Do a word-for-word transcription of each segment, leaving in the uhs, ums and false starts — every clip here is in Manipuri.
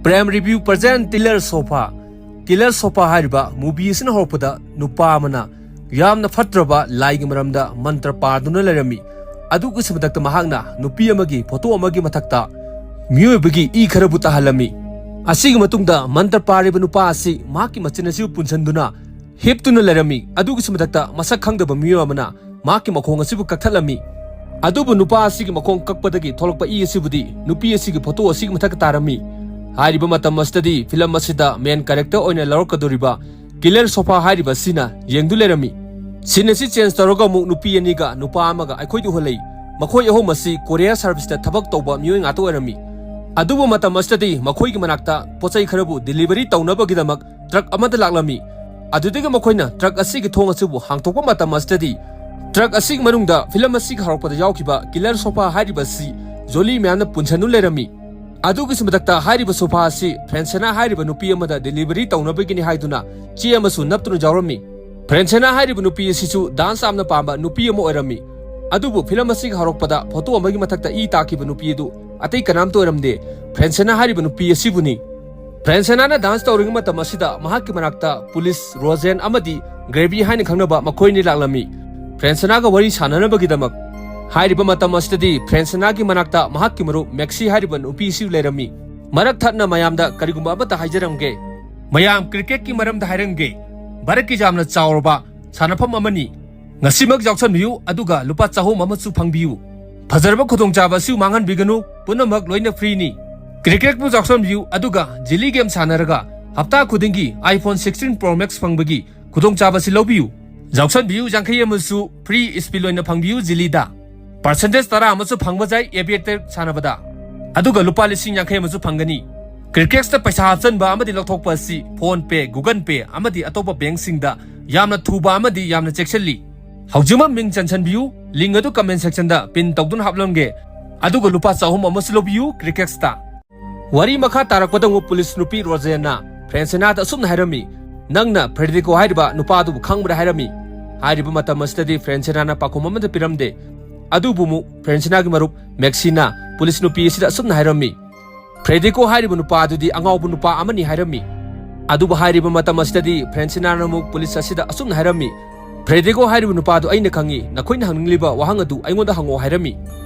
Prime Review present Killer Sofa꯫ Killer Sofa ꯍꯥꯏꯔꯤꯕ movie ꯑꯁꯤꯅ ꯍꯧꯔꯛꯄꯗ ꯅꯨꯄꯥ ꯑꯃꯅ ꯌꯥꯝꯅ ꯐꯠꯇ꯭ꯔꯕ ꯂꯥꯏꯒꯤ ꯃꯔꯝꯗ ꯃꯟꯇ꯭ꯔ ꯄꯥꯗꯨꯅ ꯂꯩꯔꯝꯃꯤ꯫ ꯑꯗꯨꯒꯤꯁꯨ ꯃꯊꯛꯇ ꯃꯍꯥꯛꯅ ꯅꯨꯄꯤ ꯑꯃꯒꯤ photo ꯑꯃꯒꯤ ꯃꯊꯛꯇ ꯃꯤꯑꯣꯏꯕꯒꯤ ꯏ ꯈꯔꯕꯨ ꯇꯥꯍꯜꯂꯝꯃꯤ꯫ ꯑꯁꯤꯒꯤ ꯃꯇꯨꯡꯗ ꯃꯟꯇ꯭ꯔ ꯄꯥꯔꯤꯕ ꯅꯨꯄꯥ ꯑꯁꯤ ꯃꯍꯥꯛꯀꯤ ꯃꯆꯤꯟ ꯑꯁꯤꯕꯨ ꯄꯨꯟꯁꯤꯟꯗꯨꯅ ꯍꯤꯞꯇꯨꯅ ꯂꯩꯔꯝꯃꯤ꯫ ꯑꯗꯨꯒꯤꯁꯨ ꯃꯊꯛꯇ ꯃꯁꯛ ꯈꯪꯗꯕ ꯃꯤꯑꯣꯏ ꯑꯃꯅ ꯃꯍꯥꯛꯀꯤ ꯃꯈꯣꯡ ꯑꯁꯤꯕꯨ ꯀꯛꯊꯠꯂꯝꯃꯤ꯫ ꯑꯗꯨꯕꯨ ꯅꯨꯄꯥ ꯑꯁꯤꯒꯤ ꯃꯈꯣꯡ ꯀꯛꯄꯗꯒꯤ ꯊꯣꯛꯂꯛꯄ ꯏ ꯑꯁꯤꯕꯨꯗꯤ ꯅꯨꯄꯤ ꯑꯁꯤꯒꯤ photo ꯑꯁꯤꯒꯤ ꯃꯊꯛꯇ ꯇꯥꯔꯝꯃꯤ꯫ ꯍꯥꯏꯔꯤꯕ ꯃꯇꯝ ꯑꯁꯤꯗꯗꯤ film ꯑꯁꯤꯗ main character ꯑꯣꯏꯅ ꯂꯧꯔꯛꯀꯗꯧꯔꯤꯕ Killer Sofa ꯍꯥꯏꯔꯤꯕ ꯑꯁꯤꯅ ꯌꯦꯡꯗꯨ ꯂꯩꯔꯝꯃꯤ꯫ Scene ꯑꯁꯤ change ꯇꯧꯔꯒ ꯑꯃꯨꯛ ꯅꯨꯄꯤ ꯑꯅꯤꯒ ꯅꯨꯄꯥ ꯑꯃꯒ ꯑꯩꯈꯣꯏꯗ ꯎꯍꯜꯂꯛꯏ꯫ ꯃꯈꯣꯏ ꯑꯍꯨꯝ ꯑꯁꯤ courier service ꯇ ꯊꯕꯛ ꯇꯧꯕ ꯃꯤꯑꯣꯏ ꯉꯥꯛꯇ ꯑꯣꯏꯔꯝꯃꯤ꯫ ꯑꯗꯨꯕꯨ ꯃꯇꯝ ꯑꯁꯤꯗꯗꯤ ꯃꯈꯣꯏꯒꯤ ꯃꯅꯥꯛꯇ ꯄꯣꯠ ꯆꯩ ꯈꯔꯕꯨ delivery ꯇꯧꯅꯕꯒꯤꯗꯃꯛ truck ꯑꯃꯗ ꯂꯥꯛꯂꯝꯃꯤ꯫ ꯑꯗꯨꯗꯒꯤ ꯃꯈꯣꯏꯅ truck ꯑꯁꯤꯒꯤ ꯊꯣꯡ ꯑꯁꯤꯕꯨ ꯍꯥꯡꯗꯣꯛꯄ ꯃꯇꯝ ꯑꯁꯤꯗꯗꯤ, truck ꯑꯁꯤꯒꯤ ꯃꯅꯨꯡꯗ film ꯑꯁꯤꯒꯤ ꯍꯧꯔꯛꯄꯗ ꯌꯥꯎꯈꯤꯕ Killer Sofa ꯍꯥꯏꯔꯤꯕ ꯑꯁꯤ ꯖꯣꯂꯤ ꯃꯌꯥꯝꯅ ꯄꯨꯟꯁꯤꯟꯗꯨꯅ ꯂꯩꯔꯝꯃꯤ꯫ ꯑꯗꯨꯒꯤꯁꯨ ꯃꯊꯛꯇ ꯍꯥꯏꯔꯤꯕ sofa ꯑꯁꯤ ꯐ꯭ꯔꯦꯟꯁꯦꯅꯥ ꯍꯥꯏꯔꯤꯕ ꯅꯨꯄꯤ ꯑꯃꯗ delivery ꯇꯧꯅꯕꯒꯤꯅꯤ ꯍꯥꯏꯗꯨꯅ ꯆꯦ ꯑꯃꯁꯨ ꯅꯞꯇꯨꯅ ꯌꯥꯎꯔꯝꯃꯤ꯫ ꯐ꯭ꯔꯦꯟꯁꯦꯅꯥ ꯍꯥꯏꯔꯤꯕ ꯅꯨꯄꯤ ꯑꯁꯤꯁꯨ dance ꯌꯥꯝꯅ ꯄꯥꯝꯕ ꯅꯨꯄꯤ ꯑꯃ ꯑꯣꯏꯔꯝꯃꯤ꯫ ꯑꯗꯨꯕꯨ film ꯑꯁꯤꯒꯤ ꯍꯧꯔꯛꯄꯗ photo ꯑꯃꯒꯤ ꯃꯊꯛꯇ ꯏ ꯇꯥꯈꯤꯕ ꯅꯨꯄꯤ ꯑꯗꯨ ꯑꯇꯩ ꯀꯅꯥꯝꯇ ꯑꯣꯏꯔꯝꯗꯦ, ꯐ꯭ꯔꯦꯟꯁꯦꯅꯥ ꯍꯥꯏꯔꯤꯕ ꯅꯨꯄꯤ ꯑꯁꯤꯕꯨꯅꯤ꯫ ꯐ꯭ꯔꯦꯟꯁꯦꯅꯥꯅ dance ꯇꯧꯔꯤꯉꯩ ꯃꯇꯝ ꯑꯁꯤꯗ ꯃꯍꯥꯛꯀꯤ ꯃꯅꯥꯛꯇ police ꯔꯣꯖꯦꯟ ꯑꯃꯗꯤ ꯒ꯭ꯔꯦꯕꯤ ꯍꯥꯏꯅ ꯈꯪꯅꯕ ꯃꯈꯣꯏ ꯑꯅꯤ ꯂꯥꯛꯂꯝꯃꯤ, ꯐ꯭ꯔꯦꯟꯁꯦꯅꯥꯒ ꯋꯥꯔꯤ ꯁꯥꯟꯅꯅꯕꯒꯤꯗꯃꯛ꯫ ꯍꯥꯏꯔꯤꯕ ꯃꯇꯝ ꯑꯁꯤꯗꯗꯤ ꯐ꯭ꯔꯦꯟꯁꯦꯅꯥꯒꯤ ꯃꯅꯥꯛꯇ ꯃꯍꯥꯛꯀꯤ ꯃꯔꯨꯞ ꯃꯦꯛꯁꯤ ꯍꯥꯏꯔꯤꯕ ꯅꯨꯄꯤ ꯑꯁꯤ ꯂꯩꯔꯝꯃꯤ꯫ ꯃꯔꯛ ꯊꯠꯅ ꯃꯌꯥꯝꯗ ꯀꯔꯤꯒꯨꯝꯕ ꯑꯃꯠꯇ ꯍꯥꯏꯖꯔꯝꯒꯦ꯫ ꯃꯌꯥꯝ cricket ꯀꯤ ꯃꯔꯝꯗ ꯍꯥꯏꯔꯝꯒꯦ꯫ ꯚꯥꯔꯠꯀꯤ ꯌꯥꯝꯅ ꯆꯥꯎꯔꯕ ꯁꯥꯟꯅꯐꯝ ꯑꯃꯅꯤ꯫ ꯉꯁꯤꯃꯛ ꯌꯥꯎꯁꯟꯕꯤꯌꯨ, ꯑꯗꯨꯒ ꯂꯨꯄꯥ ꯆꯍꯨꯝ ꯑꯃꯁꯨ ꯐꯪꯕꯤꯌꯨ꯫ ꯐꯖꯔꯕ ꯈꯨꯗꯣꯡꯆꯥꯕ ꯑꯁꯤ ꯃꯥꯡꯍꯟꯕꯤꯒꯅꯨ, ꯄꯨꯝꯅꯃꯛ ꯂꯣꯏꯅ free ꯅꯤ꯫ Cricket ꯄꯨ ꯌꯥꯎꯁꯟꯕꯤꯌꯨ, ꯑꯗꯨꯒ Jili game ꯁꯥꯟꯅꯔꯒ ꯍꯞꯇꯥ ꯈꯨꯗꯤꯡꯒꯤ iPhone sixteen Pro Max ꯐꯪꯕꯒꯤ ꯈꯨꯗꯣꯡꯆꯥꯕ ꯑꯁꯤ ꯂꯧꯕꯤꯌꯨ꯫ ꯌꯥꯎꯁꯟꯕꯤꯌꯨ, ꯌꯥꯡꯈꯩ ꯑꯃꯁꯨ free spill ꯑꯣꯏꯅ ꯐꯪꯕꯤꯌꯨ Jili ꯗ꯫ Percentage ꯇꯔꯥ ꯑꯃꯁꯨ ꯐꯪꯕ ꯌꯥꯏ Aviator ꯁꯥꯟꯅꯕꯗ, ꯑꯗꯨꯒ ꯂꯨꯄꯥ ꯂꯤꯁꯤꯡ ꯌꯥꯡꯈꯩ ꯑꯃꯁꯨ ꯐꯪꯒꯅꯤ꯫ Cricket ꯇ ꯄꯩꯁꯥ ꯍꯥꯞꯆꯟꯕ ꯑꯃꯗꯤ ꯂꯧꯊꯣꯛꯄ ꯑꯁꯤ PhonePe, Google Pay ꯑꯃꯗꯤ ꯑꯇꯣꯞꯄ bank ꯁꯤꯡꯗ ꯌꯥꯝꯅ ꯊꯨꯕ ꯑꯃꯗꯤ ꯌꯥꯝꯅ ꯆꯦꯛꯁꯤꯜꯂꯤ꯫ ꯍꯧꯖꯤꯛꯃꯛ ꯃꯤꯡ ꯆꯟꯁꯟꯕꯤꯌꯨ, link ꯑꯗꯨ comment section ꯗ pin ꯇꯧꯗꯨꯅ ꯍꯥꯞꯂꯝꯒꯦ, ꯑꯗꯨꯒ ꯂꯨꯄꯥ ꯆꯍꯨꯝ ꯑꯃꯁꯨ ꯂꯧꯕꯤꯌꯨ Cricket ꯇ꯫ ꯋꯥꯔꯤ ꯃꯈꯥ ꯇꯥꯔꯛꯄꯗ ꯑꯃꯨꯛ police ꯅꯨꯄꯤ ꯔꯣꯖꯦꯟꯅ ꯐ꯭ꯔꯦꯟꯁꯦꯅꯥꯗ ꯑꯁꯨꯝꯅ ꯍꯥꯏꯔꯝꯃꯤ, "ꯅꯪꯅ ꯐ꯭ꯔꯦꯗꯦꯔꯤꯀꯣ ꯍꯥꯏꯔꯤꯕ ꯅꯨꯄꯥꯗꯨꯕꯨ ꯈꯪꯕ꯭ꯔꯥ?" ꯍꯥꯏꯔꯝꯃꯤ꯫ ꯍꯥꯏꯔꯤꯕ ꯃꯇꯝ ꯑꯁꯤꯗꯗꯤ ꯐ꯭ꯔꯦꯟꯁꯦꯅꯥꯅ ꯄꯥꯎꯈꯨꯝ ꯑꯃꯠꯇ ꯄꯤꯔꯝꯗꯦ꯫ ꯑꯗꯨꯕꯨ ꯑꯃꯨꯛ ꯐ꯭ꯔꯦꯟꯁꯦꯅꯥꯒꯤ ꯃꯔꯨꯞ ꯃꯦꯛꯁꯤꯅ police ꯅꯨꯄꯤ ꯑꯁꯤꯗ ꯑꯁꯨꯝꯅ ꯍꯥꯏꯔꯝꯃꯤ, ꯐ꯭ꯔꯦꯗꯤꯀꯣ ꯍꯥꯏꯔꯤꯕ ꯅꯨꯄꯥ ꯑꯗꯨꯗꯤ ꯑꯉꯥꯎꯕ ꯅꯨꯄꯥ ꯑꯃꯅꯤ ꯍꯥꯏꯔꯝꯃꯤ꯫ ꯑꯗꯨꯕꯨ ꯍꯥꯏꯔꯤꯕ ꯃꯇꯝ ꯑꯁꯤꯗꯗꯤ ꯐ꯭ꯔꯦꯟꯁꯤꯅꯥꯅ ꯑꯃꯨꯛ ꯄꯨꯂꯤꯁ ꯑꯁꯤꯗ ꯑꯁꯨꯝꯅ ꯍꯥꯏꯔꯝꯃꯤ, "ꯐ꯭ꯔꯦꯗꯤꯀꯣ ꯍꯥꯏꯔꯤꯕ ꯅꯨꯄꯥꯗꯨ ꯑꯩꯅ ꯈꯪꯏ, ꯅꯈꯣꯏꯅ ꯍꯪꯅꯤꯡꯂꯤꯕ ꯋꯥꯍꯪ ꯑꯗꯨ ꯑꯩꯉꯣꯟꯗ ꯍꯪꯉꯣ" ꯍꯥꯏꯔꯝꯃꯤ꯫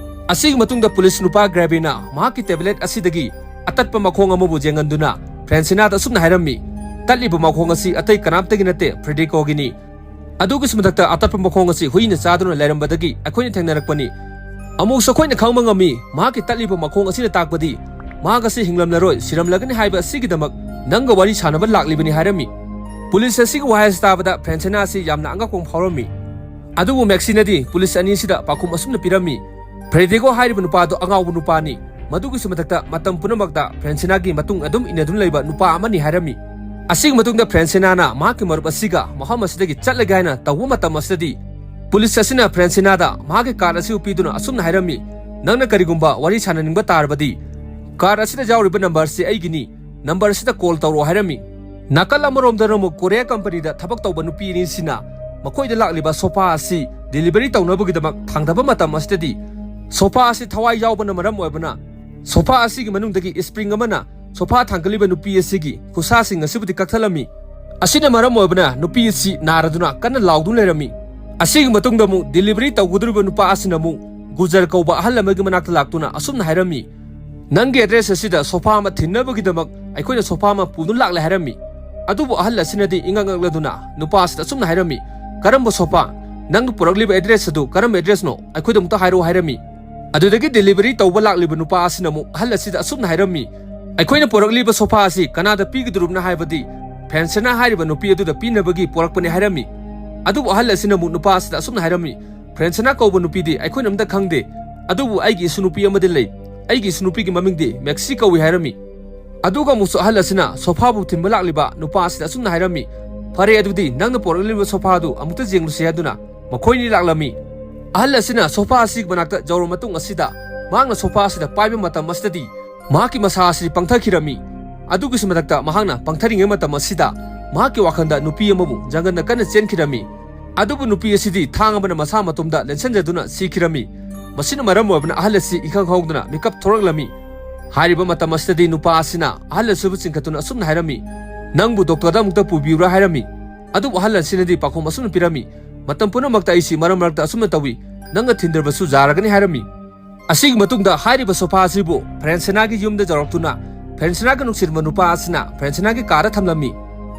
ꯑꯁꯤꯒꯤ ꯃꯇꯨꯡꯗ ꯄꯨꯂꯤꯁ ꯅꯨꯄꯥ ꯒ꯭ꯔꯦꯕꯤꯅ ꯃꯍꯥꯛꯀꯤ ꯇꯦꯕ꯭ꯂꯦꯠ ꯑꯁꯤꯗꯒꯤ ꯑꯇꯠꯄ ꯃꯈꯣꯡ ꯑꯃꯕꯨ ꯌꯦꯡꯍꯟꯗꯨꯅ ꯐ꯭ꯔꯦꯟꯁꯤꯅꯥꯗ ꯑꯁꯨꯝꯅ ꯍꯥꯏꯔꯝꯃꯤ, "ꯇꯠꯂꯤꯕ ꯃꯈꯣꯡ ꯑꯁꯤ ꯑꯇꯩ ꯀꯅꯥꯝꯇꯒꯤ ꯅꯠꯇꯦ, ꯐ꯭ꯔꯦꯗꯤꯀꯣꯒꯤꯅꯤ꯫ ꯑꯗꯨꯒꯤꯁꯨ ꯃꯊꯛꯇ ꯑꯇꯠꯄ ꯃꯈꯣꯡ ꯑꯁꯤ ꯍꯨꯏꯅ ꯆꯥꯗꯨꯅ ꯂꯩꯔꯝꯕꯗꯒꯤ ꯑꯩꯈꯣꯏꯅ ꯊꯦꯡꯅꯔꯛꯄꯅꯤ꯫ ꯑꯃꯨꯛꯁꯨ ꯑꯩꯈꯣꯏꯅ ꯈꯪꯕ ꯉꯝꯃꯤ, ꯃꯍꯥꯛꯀꯤ ꯇꯠꯂꯤꯕ ꯃꯈꯣꯡ ꯑꯁꯤꯅ ꯇꯥꯛꯄꯗꯤ ꯃꯍꯥꯛ ꯑꯁꯤ ꯍꯤꯡꯂꯝꯂꯔꯣꯏ, ꯁꯤꯔꯝꯂꯒꯅꯤ ꯍꯥꯏꯕ ꯑꯁꯤꯒꯤꯗꯃꯛ ꯅꯪꯒ ꯋꯥꯔꯤ ꯁꯥꯟꯅꯕ ꯂꯥꯛꯂꯤꯕꯅꯤ" ꯍꯥꯏꯔꯝꯃꯤ꯫ ꯄꯨꯂꯤꯁ ꯑꯁꯤꯒꯤ ꯋꯥꯍꯩ ꯑꯁꯤ ꯇꯥꯕꯗ ꯐ꯭ꯔꯦꯟꯁꯤꯅꯥ ꯑꯁꯤ ꯌꯥꯝꯅ ꯑꯉꯛꯄ ꯑꯃ ꯐꯥꯎꯔꯝꯃꯤ꯫ ꯑꯗꯨꯕꯨ ꯃꯦꯛꯁꯤꯅꯗꯤ ꯄꯨꯂꯤꯁ ꯑꯅꯤꯁꯤꯗ ꯄꯥꯎꯈꯨꯝ ꯑꯁꯨꯝꯅ ꯄꯤꯔꯝꯃꯤ, "ꯐ꯭ꯔꯦꯗꯤꯒꯣ ꯍꯥꯏꯔꯤꯕ ꯅꯨꯄꯥꯗꯨ ꯑꯉꯥꯎꯕ ꯅꯨꯄꯥꯅꯤ꯫ ꯃꯗꯨꯒꯤꯁꯨ ꯃꯊꯛꯇ ꯃꯇꯝ ꯄꯨꯝꯅꯃꯛꯇ ꯐ꯭ꯔꯦꯟꯁꯤꯅꯥꯒꯤ ꯃꯇꯨꯡ ꯑꯗꯨꯝ ꯏꯟꯅꯗꯨꯅ ꯂꯩꯕ ꯅꯨꯄꯥ ꯑꯃꯅꯤ" ꯍꯥꯏꯔꯝꯃꯤ꯫ ꯑꯁꯤꯒꯤ ꯃꯇꯨꯡꯗ ꯐ꯭ꯔꯦꯟꯁꯤꯅꯥꯅ ꯃꯍꯥꯛꯀꯤ ꯃꯔꯨꯞ ꯑꯁꯤꯒ ꯃꯐꯝ ꯑꯁꯤꯗꯒꯤ ꯆꯠꯂꯒꯦ ꯍꯥꯏꯅ ꯇꯧꯕ ꯃꯇꯝ ꯑꯁꯤꯗꯗꯤ ꯄꯨꯂꯤꯁ ꯑꯁꯤꯅ ꯐ꯭ꯔꯦꯟꯁꯤꯅꯥꯗ ꯃꯍꯥꯛꯀꯤ ꯀꯥꯔꯗ ꯑꯁꯤ ꯎꯞꯄꯤꯗꯨꯅ ꯑꯁꯨꯝꯅ ꯍꯥꯏꯔꯝꯃꯤ, "ꯅꯪꯅ ꯀꯔꯤꯒꯨꯝꯕ ꯋꯥꯔꯤ ꯁꯥꯟꯅꯅꯤꯡꯕ ꯇꯥꯔꯕꯗꯤ ꯀꯥꯔꯗ ꯑꯁꯤꯗ ꯌꯥꯎꯔꯤꯕ ꯅꯝꯕꯔ ꯑꯁꯤ ꯑꯩꯒꯤꯅꯤ, ꯅꯝꯕꯔ ꯑꯁꯤꯗ ꯀꯣꯜ ꯇꯧꯔꯛꯑꯣ" ꯍꯥꯏꯔꯝꯃꯤ꯫ ꯅꯥꯀꯜ ꯑꯃꯔꯣꯝꯗꯅ ꯑꯃꯨꯛ ꯀꯣꯔꯤꯌꯥ ꯀꯝꯄꯅꯤꯗ ꯊꯕꯛ ꯇꯧꯕ ꯅꯨꯄꯤ ꯑꯅꯤꯁꯤꯅ ꯃꯈꯣꯏꯗ ꯂꯥꯛꯂꯤꯕ ꯁꯣꯐꯥ ꯑꯁꯤ ꯗꯦꯂꯤꯚꯔꯤ ꯇꯧꯅꯕꯒꯤꯗꯃꯛ ꯊꯥꯡꯗꯕ ꯃꯇꯝ ꯑꯁꯤꯗꯗꯤ ꯁꯣꯐꯥ ꯑꯁꯤ ꯊꯋꯥꯏ ꯌꯥꯎꯕꯅ ꯃꯔꯝ ꯑꯣꯏꯕꯅ ꯁꯣꯐꯥ ꯑꯁꯤꯒꯤ ꯃꯅꯨꯡꯗꯒꯤ ꯏꯁꯄ꯭ꯔꯤꯡ ꯑꯃꯅ ꯁꯣꯐꯥ ꯊꯥꯡꯒꯠꯂꯤꯕ ꯅꯨꯄꯤ ꯑꯁꯤꯒꯤ ꯈꯨꯠꯁꯥꯁꯤꯡ ꯑꯁꯤꯕꯨꯗꯤ ꯀꯛꯊꯠꯂꯝꯃꯤ꯫ ꯑꯁꯤꯅ ꯃꯔꯝ ꯑꯣꯏꯕꯅ ꯅꯨꯄꯤ ꯑꯁꯤ ꯅꯥꯔꯗꯨꯅ ꯀꯟꯅ ꯂꯥꯎꯗꯨꯅ ꯂꯩꯔꯝꯃꯤ꯫ ꯑꯁꯤꯒꯤ ꯃꯇꯨꯡꯗ ꯑꯃꯨꯛ ꯗꯦꯂꯤꯚꯔꯤ ꯇꯧꯒꯗꯧꯔꯤꯕ ꯅꯨꯄꯥ ꯑꯁꯤꯅ ꯑꯃꯨꯛ ꯒꯨꯖꯔ ꯀꯧꯕ ꯑꯍꯜ ꯑꯃꯒꯤ ꯃꯅꯥꯛꯇ ꯂꯥꯛꯇꯨꯅ ꯑꯁꯨꯝꯅ ꯍꯥꯏꯔꯝꯃꯤ, "ꯅꯪꯒꯤ ꯑꯦꯗ꯭ꯔꯦꯁ ꯑꯁꯤꯗ ꯁꯣꯐꯥ ꯑꯃ ꯊꯤꯟꯅꯕꯒꯤꯗꯃꯛ ꯑꯩꯈꯣꯏꯅ ꯁꯣꯐꯥ ꯑꯃ ꯄꯨꯗꯨꯅ ꯂꯥꯛꯂꯦ" ꯍꯥꯏꯔꯝꯃꯤ꯫ ꯑꯗꯨꯕꯨ ꯑꯍꯜ ꯑꯁꯤꯅꯗꯤ ꯏꯉꯛ ꯉꯛꯂꯗꯨꯅ ꯅꯨꯄꯥ ꯑꯁꯤꯗ ꯑꯁꯨꯝꯅ ꯍꯥꯏꯔꯝꯃꯤ, "ꯀꯔꯝꯕ ꯁꯣꯐꯥ? ꯅꯪꯅ ꯄꯨꯔꯛꯂꯤꯕ ꯑꯦꯗ꯭ꯔꯦꯁ ꯑꯗꯨ ꯀꯔꯝꯕ ꯑꯦꯗ꯭ꯔꯦꯁꯅꯣ? ꯑꯩꯈꯣꯏꯗ ꯑꯃꯨꯛꯇ ꯍꯥꯏꯔꯛꯑꯣ" ꯍꯥꯏꯔꯝꯃꯤ꯫ ꯑꯗꯨꯗꯒꯤ ꯗꯦꯂꯤꯚꯔꯤ ꯇꯧꯕ ꯂꯥꯛꯂꯤꯕ ꯅꯨꯄꯥ ꯑꯁꯤꯅ ꯑꯃꯨꯛ ꯑꯍꯜ ꯑꯁꯤꯗ ꯑꯁꯨꯝꯅ ꯍꯥꯏꯔꯝꯃꯤ, "ꯑꯩꯈꯣꯏꯅ ꯄꯨꯔꯛꯂꯤꯕ ꯁꯣꯐꯥ ꯑꯁꯤ ꯀꯅꯥꯗ ꯄꯤꯒꯗꯧꯔꯤꯕꯅꯣ ꯍꯥꯏꯕꯗꯤ ꯐ꯭ꯔꯦꯟꯁꯤꯅꯥ ꯍꯥꯏꯔꯤꯕ ꯅꯨꯄꯤ ꯑꯗꯨꯗ ꯄꯤꯅꯕꯒꯤ ꯄꯨꯔꯛꯄꯅꯤ" ꯍꯥꯏꯔꯝꯃꯤ꯫ ꯑꯗꯨꯕꯨ ꯑꯍꯜ ꯑꯁꯤꯅ ꯑꯃꯨꯛ ꯅꯨꯄꯥ ꯑꯁꯤꯗ ꯑꯁꯨꯝꯅ ꯍꯥꯏꯔꯝꯃꯤ, "ꯐ꯭ꯔꯦꯟꯁꯤꯅꯥ ꯀꯧꯕ ꯅꯨꯄꯤꯗꯤ ꯑꯩꯈꯣꯏꯅ ꯑꯝꯇ ꯈꯪꯗꯦ, ꯑꯗꯨꯕꯨ ꯑꯩꯒꯤ ꯏꯁꯨ ꯅꯨꯄꯤ ꯑꯃꯗꯤ ꯂꯩ, ꯑꯩꯒꯤ ꯏꯁꯨ ꯅꯨꯄꯤꯒꯤ ꯃꯃꯤꯡꯗꯤ ꯃꯦꯛꯁꯤ ꯀꯧꯏ" ꯍꯥꯏꯔꯝꯃꯤ꯫ ꯑꯗꯨꯒ ꯑꯃꯨꯛꯁꯨ ꯑꯍꯜ ꯑꯁꯤꯅ ꯁꯣꯐꯥꯕꯨ ꯊꯤꯟꯕ ꯂꯥꯛꯂꯤꯕ ꯅꯨꯄꯥ ꯑꯁꯤꯗ ꯑꯁꯨꯝꯅ ꯍꯥꯏꯔꯝꯃꯤ, "ꯐꯔꯦ, ꯑꯗꯨꯗꯤ ꯅꯪꯅ ꯄꯨꯔꯛꯂꯤꯕ ꯁꯣꯐꯥ ꯑꯗꯨ ꯑꯃꯨꯛꯇ ꯌꯦꯡꯂꯨꯁꯤ" ꯍꯥꯏꯗꯨꯅ ꯃꯈꯣꯏꯅꯤ ꯂꯥꯛꯂꯝꯃꯤ꯫ ꯑꯍꯜ ꯑꯁꯤꯅ ꯁꯣꯐꯥ ꯑꯁꯤꯒꯤ ꯃꯅꯥꯛꯇ ꯌꯧꯔꯕ ꯃꯇꯨꯡ ꯑꯁꯤꯗ ꯃꯍꯥꯛꯅ ꯁꯣꯐꯥ ꯑꯁꯤꯗ ꯄꯥꯏꯕ ꯃꯇꯝ ꯑꯁꯤꯗꯗꯤ ꯃꯍꯥꯛꯀꯤ ꯃꯁꯥ ꯑꯁꯤ ꯄꯪꯊꯈꯤꯔꯝꯃꯤ꯫ ꯑꯗꯨꯒꯤꯁꯨ ꯃꯊꯛꯇ ꯃꯍꯥꯛꯅ ꯄꯪꯊꯔꯤꯉꯩ ꯃꯇꯝ ꯑꯁꯤꯗ ꯃꯍꯥꯛꯀꯤ ꯋꯥꯈꯜꯗ ꯅꯨꯄꯤ ꯑꯃꯕꯨ ꯖꯪꯒꯜꯗ ꯀꯟꯅ ꯆꯦꯟꯈꯤꯔꯝꯃꯤ꯫ ꯑꯗꯨꯕꯨ ꯅꯨꯄꯤ ꯑꯁꯤꯗꯤ ꯊꯥꯡ ꯑꯃꯅ ꯃꯁꯥ ꯃꯇꯣꯝꯗ ꯂꯦꯟꯁꯟꯖꯗꯨꯅ ꯁꯤꯈꯤꯔꯝꯃꯤ꯫ ꯃꯁꯤꯅ ꯃꯔꯝ ꯑꯣꯏꯕꯅ ꯑꯍꯜ ꯑꯁꯤ ꯏꯈꯪ ꯈꯪꯍꯧꯗꯅ ꯃꯤꯀꯞ ꯊꯣꯔꯛꯂꯝꯃꯤ꯫ ꯍꯥꯏꯔꯤꯕ ꯃꯇꯝ ꯑꯁꯤꯗꯗꯤ ꯅꯨꯄꯥ ꯑꯁꯤꯅ ꯑꯍꯜ ꯑꯁꯤꯕꯨ ꯆꯤꯡꯈꯠꯇꯨꯅ ꯑꯁꯨꯝꯅ ꯍꯥꯏꯔꯝꯃꯤ, "ꯅꯪꯕꯨ ꯗꯣꯛꯇꯔꯗ ꯑꯃꯨꯛꯇ ꯄꯨꯕꯤꯌꯨꯔꯥ?" ꯍꯥꯏꯔꯝꯃꯤ꯫ ꯑꯗꯨꯕꯨ ꯑꯍꯜ ꯑꯁꯤꯅꯗꯤ ꯄꯥꯎꯈꯨꯝ ꯑꯁꯨꯝꯅ ꯄꯤꯔꯝꯃꯤ, "ꯃꯇꯝ ꯄꯨꯝꯅꯃꯛꯇ ꯑꯩꯁꯤ ꯃꯔꯛ ꯃꯔꯛꯇ ꯑꯁꯨꯝꯅ ꯇꯧꯏ, ꯅꯪꯅ ꯊꯤꯟꯗ꯭ꯔꯕꯁꯨ ꯌꯥꯔꯒꯅꯤ" ꯍꯥꯏꯔꯝꯃꯤ꯫ ꯑꯁꯤꯒꯤ ꯃꯇꯨꯡꯗ ꯍꯥꯏꯔꯤꯕ ꯁꯣꯐꯥ ꯑꯁꯤꯕꯨ ꯐ꯭ꯔꯦꯟꯁꯤꯅꯥꯒꯤ ꯌꯨꯝꯗ ꯌꯧꯔꯛꯇꯨꯅ ꯐ꯭ꯔꯦꯟꯁꯤꯅꯥꯒ ꯅꯨꯡꯁꯤꯅꯕ ꯅꯨꯄꯥ ꯑꯁꯤꯅ ꯐ꯭ꯔꯦꯟꯁꯤꯅꯥꯒꯤ ꯀꯥꯗ ꯊꯝꯂꯝꯃꯤ꯫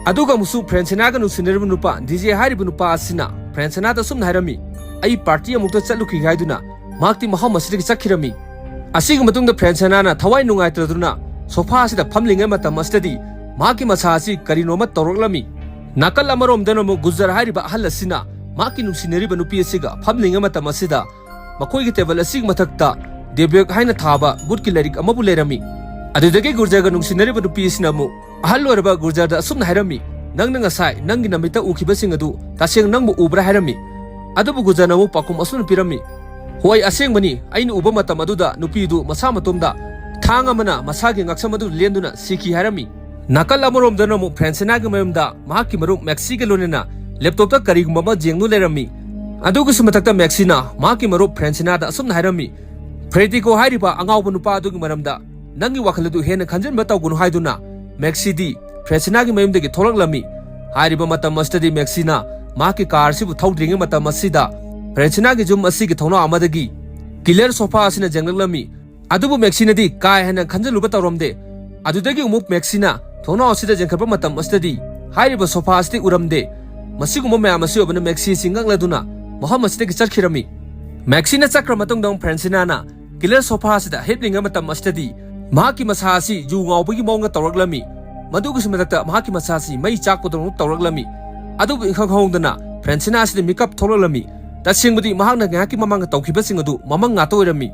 ꯑꯗꯨꯒ ꯑꯃꯨꯛꯁꯨ ꯐ꯭ꯔꯦꯟꯁꯤꯅꯥꯒ ꯅꯨꯡꯁꯤꯅꯔꯤꯕ ꯅꯨꯄꯥ ꯗꯤ ꯖꯦ ꯍꯥꯏꯔꯤꯕ ꯅꯨꯄꯥ ꯑꯁꯤꯅ ꯐ꯭ꯔꯦꯟꯁꯤꯅꯥꯗ ꯑꯁꯨꯝꯅ ꯍꯥꯏꯔꯝꯃꯤ, "ꯑꯩ ꯄꯥꯔꯇꯤ ꯑꯃꯨꯛꯇ ꯆꯠꯂꯨꯈꯤꯒꯦ" ꯍꯥꯏꯗꯨꯅ ꯃꯍꯥꯛꯇꯤ ꯃꯐꯝ ꯑꯁꯤꯗꯒꯤ ꯆꯠꯈꯤꯔꯝꯃꯤ꯫ ꯑꯁꯤꯒꯤ ꯃꯇꯨꯡꯗ ꯐ꯭ꯔꯦꯟꯁꯤꯅꯥꯅ ꯊꯋꯥꯏ ꯅꯨꯡꯉꯥꯏꯇ꯭ꯔꯗꯨꯅ ꯁꯣꯐꯥ ꯑꯁꯤꯗ ꯐꯝꯂꯤꯉꯩ ꯃꯇꯝ ꯑꯁꯤꯗꯗꯤ ꯃꯍꯥꯛꯀꯤ ꯃꯁꯥ ꯑꯁꯤ ꯀꯔꯤꯅꯣꯃ ꯇꯧꯔꯛꯂꯝꯃꯤ꯫ ꯅꯥꯀꯜ ꯑꯃꯔꯣꯝꯗꯅ ꯑꯃꯨꯛ ꯒꯨꯖꯔ ꯍꯥꯏꯔꯤꯕ ꯑꯍꯜ ꯑꯁꯤꯅ ꯃꯍꯥꯛꯀꯤ ꯅꯨꯡꯁꯤꯅꯔꯤꯕ ꯅꯨꯄꯤ ꯑꯁꯤꯒ ꯐꯝꯂꯤꯉꯩ ꯃꯇꯝ ꯑꯁꯤꯗ ꯃꯈꯣꯏꯒꯤ ꯇꯦꯕꯜ ꯑꯁꯤꯒꯤ ꯃꯊꯛꯇ ꯗꯦꯕ꯭ꯌꯛ ꯍꯥꯏꯅ ꯊꯥꯕ ꯒꯨꯠꯀꯤ ꯂꯥꯏꯔꯤꯛ ꯑꯃꯕꯨ ꯂꯩꯔꯝꯃꯤ꯫ ꯑꯗꯨꯗꯒꯤ ꯒꯨꯔꯖꯔꯒ ꯅꯨꯡꯁꯤꯅꯔꯤꯕ ꯅꯨꯄꯤ ꯑꯁꯤꯅ ꯑꯃꯨꯛ ꯑꯍꯜ ꯑꯣꯏꯔꯕ ꯒꯨꯔꯖꯔꯗ ꯑꯁꯨꯝꯅ ꯍꯥꯏꯔꯝꯃꯤ, "ꯅꯪꯅ ꯉꯁꯥꯏ ꯅꯪꯒꯤ ꯅꯃꯤꯠꯇ ꯎꯈꯤꯕꯁꯤꯡ ꯑꯗꯨ ꯇꯁꯦꯡ ꯅꯪꯕꯨ ꯎꯕ꯭ꯔꯥ?" ꯍꯥꯏꯔꯝꯃꯤ꯫ ꯑꯗꯨꯕꯨ ꯒꯨꯔꯖꯔꯅ ꯑꯃꯨꯛ ꯄꯥꯎꯈꯨꯝ ꯑꯁꯨꯝꯅ ꯄꯤꯔꯝꯃꯤ, "ꯍꯣꯏ, ꯑꯁꯦꯡꯕꯅꯤ, ꯑꯩꯅ ꯎꯕ ꯃꯇꯝ ꯑꯗꯨꯗ ꯅꯨꯄꯤꯗꯨ ꯃꯁꯥ ꯃꯇꯣꯝꯗ ꯊꯥꯡ ꯑꯃꯅ ꯃꯁꯥꯒꯤ ꯉꯛꯁꯝ ꯑꯗꯨ ꯂꯦꯟꯗꯨꯅ ꯁꯤꯈꯤ" ꯍꯥꯏꯔꯝꯃꯤ꯫ ꯅꯥꯀꯜ ꯑꯃꯔꯣꯝꯗꯅ ꯑꯃꯨꯛ ꯐ꯭ꯔꯦꯟꯁꯤꯅꯥꯒꯤ ꯃꯌꯨꯝꯗ ꯃꯍꯥꯛꯀꯤ ꯃꯔꯨꯞ ꯃꯦꯛꯁꯤꯒ ꯂꯣꯏꯅꯅ ꯂꯦꯞꯇꯣꯞꯇ ꯀꯔꯤꯒꯨꯝꯕ ꯑꯃ ꯌꯦꯡꯗꯨꯅ ꯂꯩꯔꯝꯃꯤ꯫ ꯑꯗꯨꯒꯤꯁꯨ ꯃꯊꯛꯇ ꯃꯦꯛꯁꯤꯅ ꯃꯍꯥꯛꯀꯤ ꯃꯔꯨꯞ ꯐ꯭ꯔꯦꯟꯁꯤꯅꯥꯗ ꯑꯁꯨꯝꯅ ꯍꯥꯏꯔꯝꯃꯤ, "ꯐ꯭ꯔꯦꯗꯤꯀꯣ ꯍꯥꯏꯔꯤꯕ ꯑꯉꯥꯎꯕ ꯅꯨꯄꯥ ꯑꯗꯨꯒꯤ ꯃꯔꯝꯗ ꯅꯪꯒꯤ ꯋꯥꯈꯜ ꯑꯗꯨ ꯍꯦꯟꯅ ꯈꯟꯖꯤꯟꯕ ꯇꯧꯒꯅꯨ" ꯍꯥꯏꯗꯨꯅ ꯃꯦꯛꯁꯤꯗꯤ ꯐ꯭ꯔꯦꯟꯁꯤꯅꯥꯒꯤ ꯃꯌꯨꯝꯗꯒꯤ ꯊꯣꯛꯂꯛꯂꯝꯃꯤ꯫ ꯍꯥꯏꯔꯤꯕ ꯃꯇꯝ ꯑꯁꯤꯗꯗꯤ ꯃꯦꯛꯁꯤꯅ ꯃꯍꯥꯛꯀꯤ ꯀꯥꯔ ꯑꯁꯤꯕꯨ ꯊꯧꯗ꯭ꯔꯤꯉꯩ ꯃꯇꯝ ꯑꯁꯤꯗ ꯐ꯭ꯔꯦꯟꯁꯤꯅꯥꯒꯤ ꯌꯨꯝ ꯑꯁꯤꯒꯤ ꯊꯣꯡꯅꯥꯎ ꯑꯃꯗꯒꯤ ꯀꯤꯂꯔ ꯁꯣꯐꯥ ꯑꯁꯤꯅ ꯌꯦꯡꯂꯛꯂꯝꯃꯤ꯫ ꯑꯗꯨꯕꯨ ꯃꯦꯛꯁꯤꯅꯗꯤ ꯀꯥ ꯍꯦꯟꯅ ꯈꯟꯖꯤꯜꯂꯨꯕ ꯇꯧꯔꯝꯗꯦ꯫ ꯑꯗꯨꯗꯒꯤ ꯑꯃꯨꯛ ꯃꯦꯛꯁꯤꯅ ꯊꯣꯡꯅꯥꯎ ꯑꯁꯤꯗ ꯌꯦꯡꯈꯠꯄ ꯃꯇꯝ ꯑꯁꯤꯗꯗꯤ ꯍꯥꯏꯔꯤꯕ ꯁꯣꯐꯥ ꯑꯁꯤꯗꯤ ꯎꯔꯝꯗꯦ꯫ ꯃꯁꯤꯒꯨꯝꯕ ꯃꯌꯥꯝ ꯑꯁꯤ ꯑꯣꯏꯕꯅ ꯃꯦꯛꯁꯤ ꯑꯁꯤ ꯉꯛꯂꯗꯨꯅ ꯃꯐꯝ ꯑꯁꯤꯗꯒꯤ ꯆꯠꯈꯤꯔꯝꯃꯤ꯫ ꯃꯦꯛꯁꯤꯅ ꯆꯠꯈ꯭ꯔ ꯃꯇꯨꯡꯗ ꯑꯃꯨꯛ ꯐ꯭ꯔꯦꯟꯁꯤꯅꯥꯅ ꯀꯤꯂꯔ ꯁꯣꯐꯥ ꯑꯁꯤꯗ ꯍꯤꯞꯂꯤꯉꯩ ꯃꯇꯝ ꯑꯁꯤꯗꯗꯤ ꯃꯍꯥꯛꯀꯤ ꯃꯁꯥ ꯑꯁꯤ ꯌꯨ ꯉꯥꯎꯕꯒꯤ ꯃꯑꯣꯡꯗ ꯇꯧꯔꯛꯂꯝꯃꯤ꯫ ꯃꯗꯨꯒꯤꯁꯨ ꯃꯊꯛꯇ ꯃꯍꯥꯛꯀꯤ ꯃꯁꯥ ꯑꯁꯤ ꯃꯩ ꯆꯥꯛꯄꯗꯧꯅ ꯇꯧꯔꯛꯂꯝꯃꯤ꯫ ꯑꯗꯨꯕꯨ ꯏꯪꯈꯪ ꯈꯪꯍꯧꯗꯅ ꯐ꯭ꯔꯦꯟꯁꯤꯅꯥ ꯑꯁꯤꯗ ꯃꯤꯀꯞ ꯊꯣꯛꯂꯛꯂꯝꯃꯤ꯫ ꯇꯁꯦꯡꯕꯗꯤ ꯃꯍꯥꯛꯅ ꯉꯥꯏꯍꯥꯛꯀꯤ ꯃꯃꯥꯡꯗ ꯇꯧꯈꯤꯕꯁꯤꯡ ꯑꯗꯨ ꯃꯃꯪ ꯉꯥꯛꯇ ꯑꯣꯏꯔꯝꯃꯤ꯫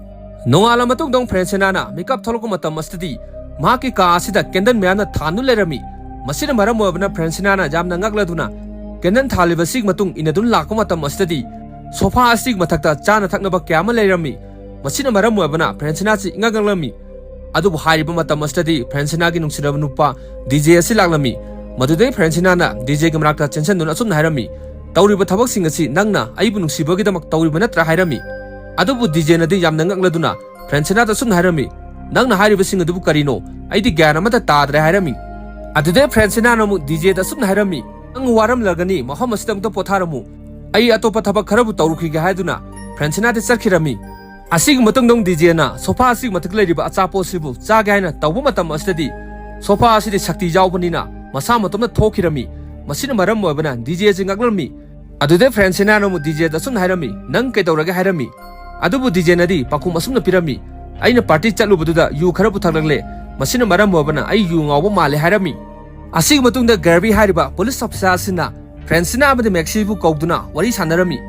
ꯅꯣꯡꯉꯥꯜꯂ ꯃꯇꯨꯡꯗ ꯑꯃꯨꯛ ꯐ꯭ꯔꯦꯟꯁꯤꯅꯥꯅ ꯃꯤꯀꯞ ꯊꯣꯛꯂꯛꯄ ꯃꯇꯝ ꯑꯁꯤꯗꯗꯤ ꯃꯍꯥꯛꯀꯤ ꯀꯥ ꯑꯁꯤꯗ ꯀꯦꯟꯗꯜ ꯃꯌꯥꯝꯅ ꯊꯥꯟꯗꯨꯅ ꯂꯩꯔꯝꯃꯤ꯫ ꯃꯁꯤꯅ ꯃꯔꯝ ꯑꯣꯏꯔꯕꯅ ꯐ꯭ꯔꯦꯟꯁꯤꯅꯥꯅ ꯌꯥꯝꯅ ꯉꯛꯂꯗꯨꯅ ꯀꯦꯟꯗꯜ ꯊꯥꯜꯂꯤꯕ ꯑꯁꯤꯒꯤ ꯃꯇꯨꯡ ꯏꯟꯅꯗꯨꯅ ꯂꯥꯛꯄ ꯃꯇꯝ ꯑꯁꯤꯗꯗꯤ ꯁꯣꯐꯥ ꯑꯁꯤꯒꯤ ꯃꯊꯛꯇ ꯆꯥꯅ ꯊꯛꯅꯕ ꯀꯌꯥ ꯑꯃ ꯂꯩꯔꯝꯃꯤ꯫ ꯃꯁꯤꯅ ꯃꯔꯝ ꯑꯣꯏꯔꯕꯅ ꯐ꯭ꯔꯦꯟꯁꯤꯅꯥꯁꯤ ꯏꯉꯛ ꯉꯛꯂꯝꯃꯤ꯫ ꯑꯗꯨꯕꯨ ꯍꯥꯏꯔꯤꯕ ꯃꯇꯝ ꯑꯁꯤꯗꯗꯤ ꯐ꯭ꯔꯦꯟꯁꯤꯅꯥꯒꯤ ꯅꯨꯡꯁꯤꯅꯕ ꯅꯨꯄꯥ ꯗꯤ ꯖꯦ ꯑꯁꯤ ꯂꯥꯛꯂꯝꯃꯤ꯫ ꯃꯗꯨꯗꯩ ꯐ꯭ꯔꯦꯟꯁꯤꯅꯥꯅ ꯗꯤ ꯖꯦꯒꯤ ꯃꯅꯥꯛꯇ ꯆꯦꯟꯁꯤꯟꯗꯨꯅ ꯑꯁꯨꯝꯅ ꯍꯥꯏꯔꯝꯃꯤ, "ꯇꯧꯔꯤꯕ ꯊꯕꯛꯁꯤꯡ ꯑꯁꯤ ꯅꯪꯅ ꯑꯩꯕꯨ ꯅꯨꯡꯁꯤꯕꯒꯤꯗꯃꯛ ꯇꯧꯔꯤꯕ ꯅꯠꯇ꯭ꯔꯥ?" ꯍꯥꯏꯔꯝꯃꯤ꯫ ꯑꯗꯨꯕꯨ ꯗꯤ ꯖꯦꯅꯗꯤ ꯌꯥꯝꯅ ꯉꯛꯂꯗꯨꯅ ꯐ꯭ꯔꯦꯟꯁꯤꯅꯥꯗ ꯑꯁꯨꯝꯅ ꯍꯥꯏꯔꯝꯃꯤ, "ꯅꯪꯅ ꯍꯥꯏꯔꯤꯕꯁꯤꯡ ꯑꯗꯨꯕꯨ ꯀꯔꯤꯅꯣ? ꯑꯩꯗꯤ ꯒ꯭ꯌꯥꯟ ꯑꯃꯠꯇ ꯇꯥꯗ꯭ꯔꯦ" ꯍꯥꯏꯔꯝꯃꯤ꯫ ꯑꯗꯨꯗꯩ ꯐ꯭ꯔꯦꯟꯁꯤꯅꯥꯅ ꯑꯃꯨꯛ ꯗꯤꯖꯦꯗ ꯑꯁꯨꯝꯅ ꯍꯥꯏꯔꯝꯃꯤ, "ꯅꯪ ꯋꯥꯔꯝꯂꯒꯅꯤ, ꯃꯐꯝ ꯑꯁꯤꯗ ꯑꯃꯨꯛꯇ ꯄꯣꯊꯥꯔꯝꯃꯨ꯫ ꯑꯩ ꯑꯇꯣꯞꯄ ꯊꯕꯛ ꯈꯔꯕꯨ ꯇꯧꯔꯨꯈꯤꯒꯦ" ꯍꯥꯏꯗꯨꯅ ꯐ꯭ꯔꯦꯟꯁꯤꯅꯥꯗꯤ ꯆꯠꯈꯤꯔꯝꯃꯤ꯫ ꯑꯁꯤꯒꯤ ꯃꯇꯨꯡꯗ ꯑꯃꯨꯛ ꯗꯤꯖꯦꯅ ꯁꯣꯐꯥ ꯑꯁꯤꯒꯤ ꯃꯊꯛꯇ ꯂꯩꯔꯤꯕ ꯑꯆꯥꯄꯣꯠꯁꯤꯕꯨ ꯆꯥꯒꯦ ꯍꯥꯏꯅ ꯇꯧꯕ ꯃꯇꯝ ꯑꯁꯤꯗꯗꯤ, ꯁꯣꯐꯥ ꯑꯁꯤꯗꯤ ꯁꯛꯇꯤ ꯌꯥꯎꯕꯅꯤꯅ ꯃꯁꯥ ꯃꯇꯣꯝꯇ ꯊꯣꯛꯈꯤꯔꯝꯃꯤ꯫ ꯃꯁꯤꯅ ꯃꯔꯝ ꯑꯣꯏꯕꯅ ꯗꯤꯖꯦꯁꯤ ꯉꯛꯂꯝꯃꯤ꯫ ꯑꯗꯨꯗꯩ ꯐ꯭ꯔꯦꯟꯁꯤꯅꯥꯅ ꯑꯃꯨꯛ ꯗꯤꯖꯦꯗ ꯑꯁꯨꯝꯅ ꯍꯥꯏꯔꯝꯃꯤ, "ꯅꯪ ꯀꯩꯗꯧꯔꯒꯦ?" ꯍꯥꯏꯔꯝꯃꯤ꯫ ꯑꯗꯨꯕꯨ ꯗꯤꯖꯦꯅꯗꯤ ꯄꯥꯎꯈꯨꯝ ꯑꯁꯨꯝꯅ ꯄꯤꯔꯝꯃꯤ, "ꯑꯩꯅ ꯄꯥꯔꯇꯤ ꯆꯠꯂꯨꯕꯗꯨꯗ ꯌꯨ ꯈꯔ ꯄꯨꯊꯛꯂꯛꯂꯦ, ꯃꯁꯤꯅ ꯃꯔꯝ ꯑꯣꯏꯕꯅ ꯑꯩ ꯌꯨ ꯉꯥꯎꯕ ꯃꯥꯜꯂꯦ" ꯍꯥꯏꯔꯝꯃꯤ꯫ ꯑꯁꯤꯒꯤ ꯃꯇꯨꯡꯗ ꯒꯥꯔꯕꯤ ꯍꯥꯏꯔꯤꯕ ꯄꯨꯂꯤꯁ ꯑꯣꯐꯤꯁꯥꯔ ꯑꯁꯤꯅ ꯐ꯭ꯔꯦꯟꯁꯤꯅꯥ ꯑꯃꯗꯤ ꯃꯦꯛꯁꯤꯕꯨ ꯀꯧꯗꯨꯅ ꯋꯥꯔꯤ ꯁꯥꯟꯅꯔꯝꯃꯤ꯫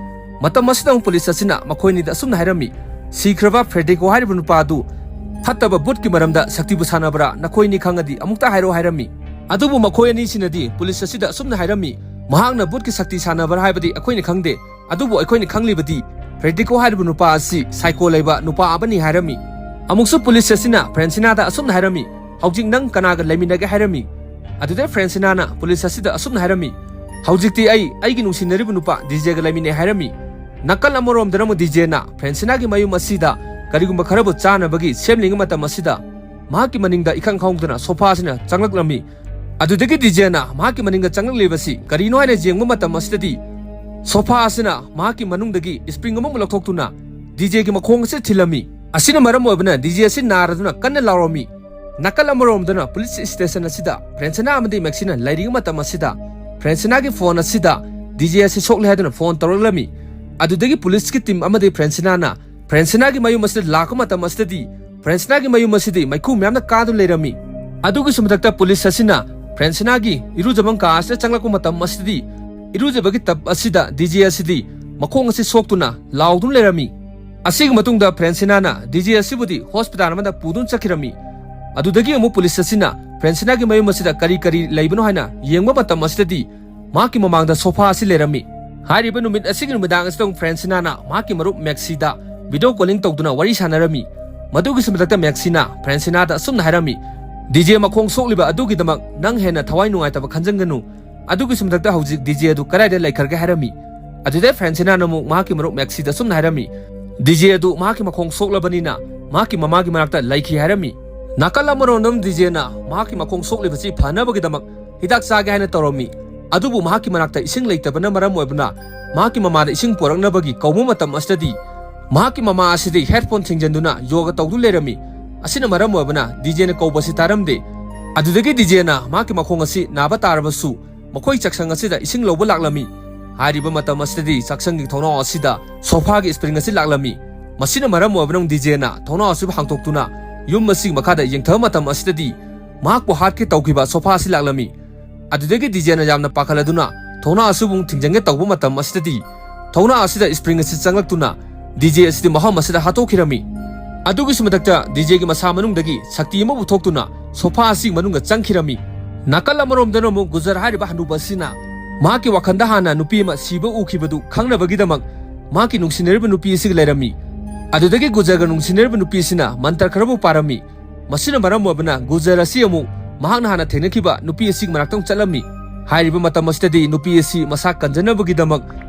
ꯃꯇꯝ ꯑꯁꯤꯗ ꯑꯃꯨꯛ ꯄꯨꯂꯤꯁ ꯑꯁꯤꯅ ꯃꯈꯣꯏ ꯑꯅꯤꯗ ꯑꯁꯨꯝꯅ ꯍꯥꯏꯔꯝꯃꯤ, "ꯁꯤꯈ꯭ꯔꯕ ꯐ꯭ꯔꯦꯗꯤꯀꯣ ꯍꯥꯏꯔꯤꯕ ꯅꯨꯄꯥ ꯑꯗꯨ ꯐꯠꯇꯕ ꯚꯨꯠꯀꯤ ꯃꯔꯝꯗ ꯁꯛꯇꯤꯕꯨ ꯁꯥꯟꯅꯕ꯭ꯔꯥ? ꯅꯈꯣꯏ ꯑꯅꯤ ꯈꯪꯉꯗꯤ ꯑꯃꯨꯛꯇ ꯍꯥꯏꯔꯛꯑꯣ" ꯍꯥꯏꯔꯝꯃꯤ꯫ ꯑꯗꯨꯕꯨ ꯃꯈꯣꯏ ꯑꯅꯤꯁꯤꯅꯗꯤ ꯄꯨꯂꯤꯁ ꯑꯁꯤꯗ ꯑꯁꯨꯝꯅ ꯍꯥꯏꯔꯝꯃꯤ, "ꯃꯍꯥꯛꯅ ꯚꯨꯠꯀꯤ ꯁꯛꯇꯤ ꯁꯥꯟꯅꯕ꯭ꯔꯥ ꯍꯥꯏꯕꯗꯤ ꯑꯩꯈꯣꯏꯅ ꯈꯪꯗꯦ, ꯑꯗꯨꯕꯨ ꯑꯩꯈꯣꯏꯅ ꯈꯪꯂꯤꯕꯗꯤ ꯐ꯭ꯔꯦꯗꯤꯀꯣ ꯍꯥꯏꯔꯤꯕ ꯅꯨꯄꯥ ꯑꯁꯤ ꯁꯥꯏꯀꯣ ꯂꯩꯕ ꯅꯨꯄꯥ ꯑꯃꯅꯤ" ꯍꯥꯏꯔꯝꯃꯤ꯫ ꯑꯃꯨꯛꯁꯨ ꯄꯨꯂꯤꯁ ꯑꯁꯤꯅ ꯐ꯭ꯔꯦꯟꯁꯤꯅꯥꯗ ꯑꯁꯨꯝꯅ ꯍꯥꯏꯔꯝꯃꯤ, "ꯍꯧꯖꯤꯛ ꯅꯪ ꯀꯅꯥꯒ ꯂꯩꯃꯤꯟꯅꯒꯦ?" ꯍꯥꯏꯔꯝꯃꯤ꯫ ꯑꯗꯨꯗ ꯐ꯭ꯔꯦꯟꯁꯤꯅꯥꯅ ꯄꯨꯂꯤꯁ ꯑꯁꯤꯗ ꯑꯁꯨꯝꯅ ꯍꯥꯏꯔꯝꯃꯤ, "ꯍꯧꯖꯤꯛꯇꯤ ꯑꯩ ꯑꯩꯒꯤ ꯅꯨꯡꯁꯤꯅꯔꯤꯕ ꯅꯨꯄꯥ ꯗꯤꯖꯦꯒ ꯂꯩꯃꯤꯟꯅꯩ" ꯍꯥꯏꯔꯝꯃꯤ꯫ ꯅꯥꯀꯜ ꯑꯃꯔꯣꯝꯗꯅ ꯑꯃꯨꯛ ꯗꯤꯖꯦꯅ ꯐ꯭ꯔꯦꯟꯁꯤꯅꯥꯒꯤ ꯃꯌꯨꯝ ꯑꯁꯤꯗ ꯀꯔꯤꯒꯨꯝꯕ ꯈꯔꯕꯨ ꯆꯥꯅꯕꯒꯤ ꯁꯦꯝꯂꯤꯉꯩ ꯃꯇꯝ ꯑꯁꯤꯗ ꯃꯍꯥꯛꯀꯤ ꯃꯅꯤꯡꯗ ꯏꯈꯪ ꯈꯪꯍꯧꯗꯅ ꯁꯣꯐꯥ ꯑꯁꯤꯅ ꯆꯪꯂꯛꯂꯝꯃꯤ꯫ ꯑꯗꯨꯗꯒꯤ ꯗꯤꯖꯦꯅ ꯃꯍꯥꯛꯀꯤ ꯃꯅꯤꯡꯗ ꯆꯪꯂꯛꯂꯤꯕꯁꯤ ꯀꯔꯤꯅꯣ ꯍꯥꯏꯅ ꯌꯦꯡꯕ ꯃꯇꯝ ꯑꯁꯤꯗꯗꯤ, ꯁꯣꯐꯥ ꯑꯁꯤꯅ ꯃꯍꯥꯛꯀꯤ ꯃꯅꯨꯡꯗꯒꯤ ꯁ꯭ꯄ꯭ꯔꯤꯡ ꯑꯃꯕꯨ ꯂꯧꯊꯣꯛꯇꯨꯅ ꯗꯤꯖꯦꯒꯤ ꯃꯈꯣꯡ ꯑꯁꯤ ꯊꯤꯜꯂꯝꯃꯤ꯫ ꯑꯁꯤꯅ ꯃꯔꯝ ꯑꯣꯏꯕꯅ ꯗꯤꯖꯦ ꯑꯁꯤ ꯅꯥꯔꯗꯨꯅ ꯀꯟꯅ ꯂꯥꯎꯔꯝꯃꯤ꯫ ꯅꯥꯀꯜ ꯑꯃꯔꯣꯝꯗꯅ ꯄꯨꯂꯤꯁ ꯁ꯭ꯇꯦꯁꯟ ꯑꯁꯤꯗ ꯐ꯭ꯔꯦꯟꯁꯤꯅꯥ ꯑꯃꯗꯤ ꯃꯦꯛꯁꯤꯅ ꯂꯩꯔꯤꯉꯩ ꯃꯇꯝ ꯑꯁꯤꯗ ꯐ꯭ꯔꯦꯟꯁꯤꯅꯥꯒꯤ ꯐꯣꯟ ꯑꯁꯤꯗ ꯗꯤꯖꯦ ꯑꯁꯤ ꯁꯣꯛꯂꯦ ꯍꯥꯏꯗꯨꯅ ꯐꯣꯟ ꯇꯧꯔꯛꯂꯝꯃꯤ꯫ ꯑꯗꯨꯗꯒꯤ ꯄꯨꯂꯤꯁꯀꯤ ꯇꯤꯝ ꯑꯃꯗꯤ ꯐ꯭ꯔꯦꯟꯁꯤꯅꯥꯅ ꯐ꯭ꯔꯦꯟꯁꯤꯅꯥꯒꯤ ꯃꯌꯨꯝ ꯑꯁꯤꯗ ꯂꯥꯛꯄ ꯃꯇꯝ ꯑꯁꯤꯗꯗꯤ ꯐ꯭ꯔꯦꯟꯁꯤꯅꯥꯒꯤ ꯃꯌꯨꯝ ꯑꯁꯤꯗꯤ ꯃꯩꯈꯨ ꯃꯌꯥꯝꯅ ꯀꯥꯗꯨꯅ ꯂꯩꯔꯝꯃꯤ꯫ ꯑꯗꯨꯒꯤꯁꯨ ꯃꯊꯛꯇ ꯄꯨꯂꯤꯁ ꯑꯁꯤꯅ ꯐ꯭ꯔꯦꯟꯁꯤꯅꯥꯒꯤ ꯏꯔꯨꯖꯐꯝ ꯀꯥ ꯑꯁꯤꯗ ꯆꯪꯂꯛꯄ ꯃꯇꯝ ꯑꯁꯤꯗꯗꯤ ꯏꯔꯨꯖꯕꯒꯤ ꯇꯞ ꯑꯁꯤꯗ ꯗꯤꯖꯦ ꯑꯁꯤꯗꯤ ꯃꯈꯣꯡ ꯑꯁꯤ ꯁꯣꯛꯇꯨꯅ ꯂꯥꯎꯗꯨꯅ ꯂꯩꯔꯝꯃꯤ꯫ ꯑꯁꯤꯒꯤ ꯃꯇꯨꯡꯗ ꯐ꯭ꯔꯦꯟꯁꯤꯅꯥꯅ ꯗꯤꯖꯦ ꯑꯁꯤꯕꯨꯗꯤ ꯍꯣꯁꯄꯤꯇꯥꯜ ꯑꯃꯗ ꯄꯨꯗꯨꯅ ꯆꯠꯈꯤꯔꯝꯃꯤ꯫ ꯑꯗꯨꯗꯒꯤ ꯑꯃꯨꯛ ꯄꯨꯂꯤꯁ ꯑꯁꯤꯅ ꯐ꯭ꯔꯦꯟꯁꯤꯅꯥꯒꯤ ꯃꯌꯨꯝ ꯑꯁꯤꯗ ꯀꯔꯤ ꯀꯔꯤ ꯂꯩꯕꯅꯣ ꯍꯥꯏꯅ ꯌꯦꯡꯕ ꯃꯇꯝ ꯑꯁꯤꯗꯗꯤ ꯃꯍꯥꯛꯀꯤ ꯃꯃꯥꯡꯗ ꯁꯣꯐꯥ ꯑꯁꯤ ꯂꯩꯔꯝꯃꯤ꯫ ꯍꯥꯏꯔꯤꯕ ꯅꯨꯃꯤꯠ ꯑꯁꯤꯒꯤ ꯅꯨꯃꯤꯗꯥꯡ ꯑꯁꯤꯗ ꯑꯃꯨꯛ ꯐ꯭ꯔꯦꯟꯁꯤꯅꯥꯅ ꯃꯍꯥꯛꯀꯤ ꯃꯔꯨꯞ ꯃꯦꯛꯁꯤꯗ ꯚꯤꯗꯤꯑꯣ ꯀꯣꯂꯤꯡ ꯇꯧꯗꯨꯅ ꯋꯥꯔꯤ ꯁꯥꯟꯅꯔꯝꯃꯤ꯫ ꯃꯗꯨꯒꯤꯁꯨ ꯃꯊꯛꯇ ꯃꯦꯛꯁꯤꯅ ꯐ꯭ꯔꯦꯟꯁꯤꯅꯥꯗ ꯑꯁꯨꯝꯅ ꯍꯥꯏꯔꯝꯃꯤ, "ꯗꯤꯖꯦ ꯃꯈꯣꯡ ꯁꯣꯛꯂꯤꯕ ꯑꯗꯨꯒꯤꯗꯃꯛ ꯅꯪ ꯍꯦꯟꯅ ꯊꯋꯥꯏ ꯅꯨꯡꯉꯥꯏꯇꯕ ꯈꯟꯖꯟꯒꯅꯨ꯫ ꯑꯗꯨꯒꯤꯁꯨ ꯃꯊꯛꯇ ꯍꯧꯖꯤꯛ ꯗꯤꯖꯦ ꯑꯗꯨ ꯀꯗꯥꯏꯗ ꯂꯩꯈ꯭ꯔꯒꯦ?" ꯍꯥꯏꯔꯝꯃꯤ꯫ ꯑꯗꯨꯗꯩ ꯐ꯭ꯔꯦꯟꯁꯤꯅꯥꯅ ꯑꯃꯨꯛ ꯃꯍꯥꯛꯀꯤ ꯃꯔꯨꯞ ꯃꯦꯛꯁꯤꯗ ꯑꯁꯨꯝꯅ ꯍꯥꯏꯔꯝꯃꯤ, "ꯗꯤꯖꯦ ꯑꯗꯨ ꯃꯍꯥꯛꯀꯤ ꯃꯈꯣꯡ ꯁꯣꯛꯂꯕꯅꯤꯅ ꯃꯍꯥꯛꯀꯤ ꯃꯃꯥꯒꯤ ꯃꯅꯥꯛꯇ ꯂꯩꯈꯤ ꯍꯥꯏꯔꯝꯃꯤ꯫ ꯅꯥꯀꯜ ꯑꯃꯔꯣꯝꯗ ꯗꯤꯖꯦꯅ ꯃꯍꯥꯛꯀꯤ ꯃꯈꯣꯡ ꯁꯣꯛꯂꯤꯕꯁꯤ ꯐꯅꯕꯒꯤꯗꯃꯛ ꯍꯤꯗꯥꯛ ꯆꯥꯒꯦ ꯍꯥꯏꯅ ꯇꯧꯔꯝꯃꯤ꯫ ꯑꯗꯨꯕꯨ ꯃꯍꯥꯛꯀꯤ ꯃꯅꯥꯛꯇ ꯏꯁꯤꯡ ꯂꯩꯇꯕꯅ ꯃꯔꯝ ꯑꯣꯏꯕꯅ ꯃꯍꯥꯛꯀꯤ ꯃꯃꯥꯗ ꯏꯁꯤꯡ ꯄꯨꯔꯛꯅꯕꯒꯤ ꯀꯧꯕ ꯃꯇꯝ ꯑꯁꯤꯗꯗꯤ ꯃꯍꯥꯛꯀꯤ ꯃꯃꯥ ꯑꯁꯤꯗꯤ headphone ꯊꯤꯡꯖꯤꯟꯗꯨꯅ ꯌꯣꯒ ꯇꯧꯗꯨ ꯂꯩꯔꯝꯃꯤ꯫ ꯑꯁꯤꯅ ꯃꯔꯝ ꯑꯣꯏꯕꯅ ꯗꯤꯖꯦꯅ ꯀꯧꯕꯁꯤ ꯇꯥꯔꯝꯗꯦ꯫ ꯑꯗꯨꯗꯒꯤ ꯗꯤꯖꯦꯅ ꯃꯍꯥꯛꯀꯤ ꯃꯈꯣꯡ ꯑꯁꯤ ꯅꯥꯕ ꯇꯥꯔꯕꯁꯨ ꯃꯈꯣꯏ ꯆꯥꯛꯁꯪ ꯑꯁꯤꯗ ꯏꯁꯤꯡ ꯂꯧꯕ ꯂꯥꯛꯂꯝꯃꯤ꯫ ꯍꯥꯏꯔꯤꯕ ꯃꯇꯝ ꯑꯁꯤꯗꯗꯤ ꯆꯥꯛꯁꯪꯒꯤ ꯊꯣꯡꯅꯥꯎ ꯑꯁꯤꯗ ꯁꯣꯐꯥꯒꯤ spring ꯑꯁꯤ ꯂꯥꯛꯂꯝꯃꯤ꯫ ꯃꯁꯤꯅ ꯃꯔꯝ ꯑꯣꯏꯕꯅ ꯗꯤꯖꯦꯅ ꯊꯣꯡꯅꯥꯎ ꯑꯁꯤꯕꯨ ꯍꯥꯡꯗꯣꯛꯇꯨꯅ ꯌꯨꯝ ꯑꯁꯤꯒꯤ ꯃꯈꯥꯗ ꯌꯦꯡꯊꯕ ꯃꯇꯝ ꯑꯁꯤꯗꯗꯤ ꯃꯍꯥꯛꯄꯨ ꯍꯥꯠꯀꯦ ꯇꯧꯈꯤꯕ ꯁꯣꯐꯥ ꯑꯁꯤ ꯂꯥꯛꯂꯝꯃꯤ꯫ ꯑꯗꯨꯗꯒꯤ ꯗꯤꯖꯦꯅ ꯌꯥꯝꯅ ꯄꯥꯈꯠꯂꯗꯨꯅ ꯊꯣꯡꯅꯥꯎ ꯑꯁꯤꯕꯨ ꯊꯤꯡꯖꯤꯟꯒꯦ ꯇꯧꯕ ꯃꯇꯝ ꯑꯁꯤꯗꯗꯤ ꯊꯣꯡꯅꯥꯎ ꯑꯁꯤꯗ spring ꯑꯁꯤ ꯆꯪꯂꯛꯇꯨꯅ ꯗꯤꯖꯦ ꯑꯁꯤꯗꯤ ꯃꯐꯝ ꯑꯁꯤꯗ ꯍꯥꯠꯇꯣꯛꯈꯤꯔꯝꯃꯤ꯫ ꯑꯗꯨꯒꯤꯁꯨ ꯃꯊꯛꯇ ꯗꯤꯖꯦꯒꯤ ꯃꯁꯥ ꯃꯅꯨꯡꯗꯒꯤ ꯁꯛꯇꯤ ꯑꯃꯕꯨ ꯊꯣꯛꯇꯨꯅ ꯁꯣꯐꯥ ꯑꯁꯤꯒꯤ ꯃꯅꯨꯡꯗ ꯆꯪꯈꯤꯔꯝꯃꯤ꯫ ꯅꯥꯀꯜ ꯑꯃꯔꯣꯝꯗꯅ ꯑꯃꯨꯛ ꯒꯨꯖꯔ ꯍꯥꯏꯔꯤꯕ ꯍꯅꯨꯕ ꯑꯁꯤꯅ ꯃꯍꯥꯛꯀꯤ ꯋꯥꯈꯜꯗ ꯍꯥꯟꯅ ꯅꯨꯄꯤ ꯑꯃ ꯁꯤꯕ ꯎꯈꯤꯕꯗꯨ ꯈꯪꯅꯕꯒꯤꯗꯃꯛ ꯃꯍꯥꯛꯀꯤ ꯅꯨꯡꯁꯤꯅꯔꯤꯕ ꯅꯨꯄꯤ ꯑꯁꯤꯒ ꯂꯩꯔꯝꯃꯤ꯫ ꯑꯗꯨꯗꯒꯤ ꯒꯨꯖꯔꯒ ꯅꯨꯡꯁꯤꯅꯔꯤꯕ ꯅꯨꯄꯤ ꯑꯁꯤꯅ ꯃꯟꯇ꯭ꯔ ꯈꯔꯕꯨ ꯄꯥꯔꯝꯃꯤ꯫ ꯃꯁꯤꯅ ꯃꯔꯝ ꯑꯣꯏꯕꯅ ꯒꯨꯖꯔ ꯑꯁꯤ ꯑꯃꯨꯛ ꯃꯍꯥꯛꯅ ꯍꯥꯟꯅ ꯊꯦꯡꯅꯈꯤꯕ ꯅꯨꯄꯤ ꯑꯁꯤꯒꯤ ꯃꯅꯥꯛꯇ ꯑꯃꯨꯛ ꯆꯠꯂꯝꯃꯤ꯫ ꯍꯥꯏꯔꯤꯕ ꯃꯇꯝ ꯑꯁꯤꯗꯗꯤ ꯅꯨꯄꯤ ꯑꯁꯤ ꯃꯁꯥ ꯀꯟꯖꯅꯕꯒꯤꯗꯃꯛ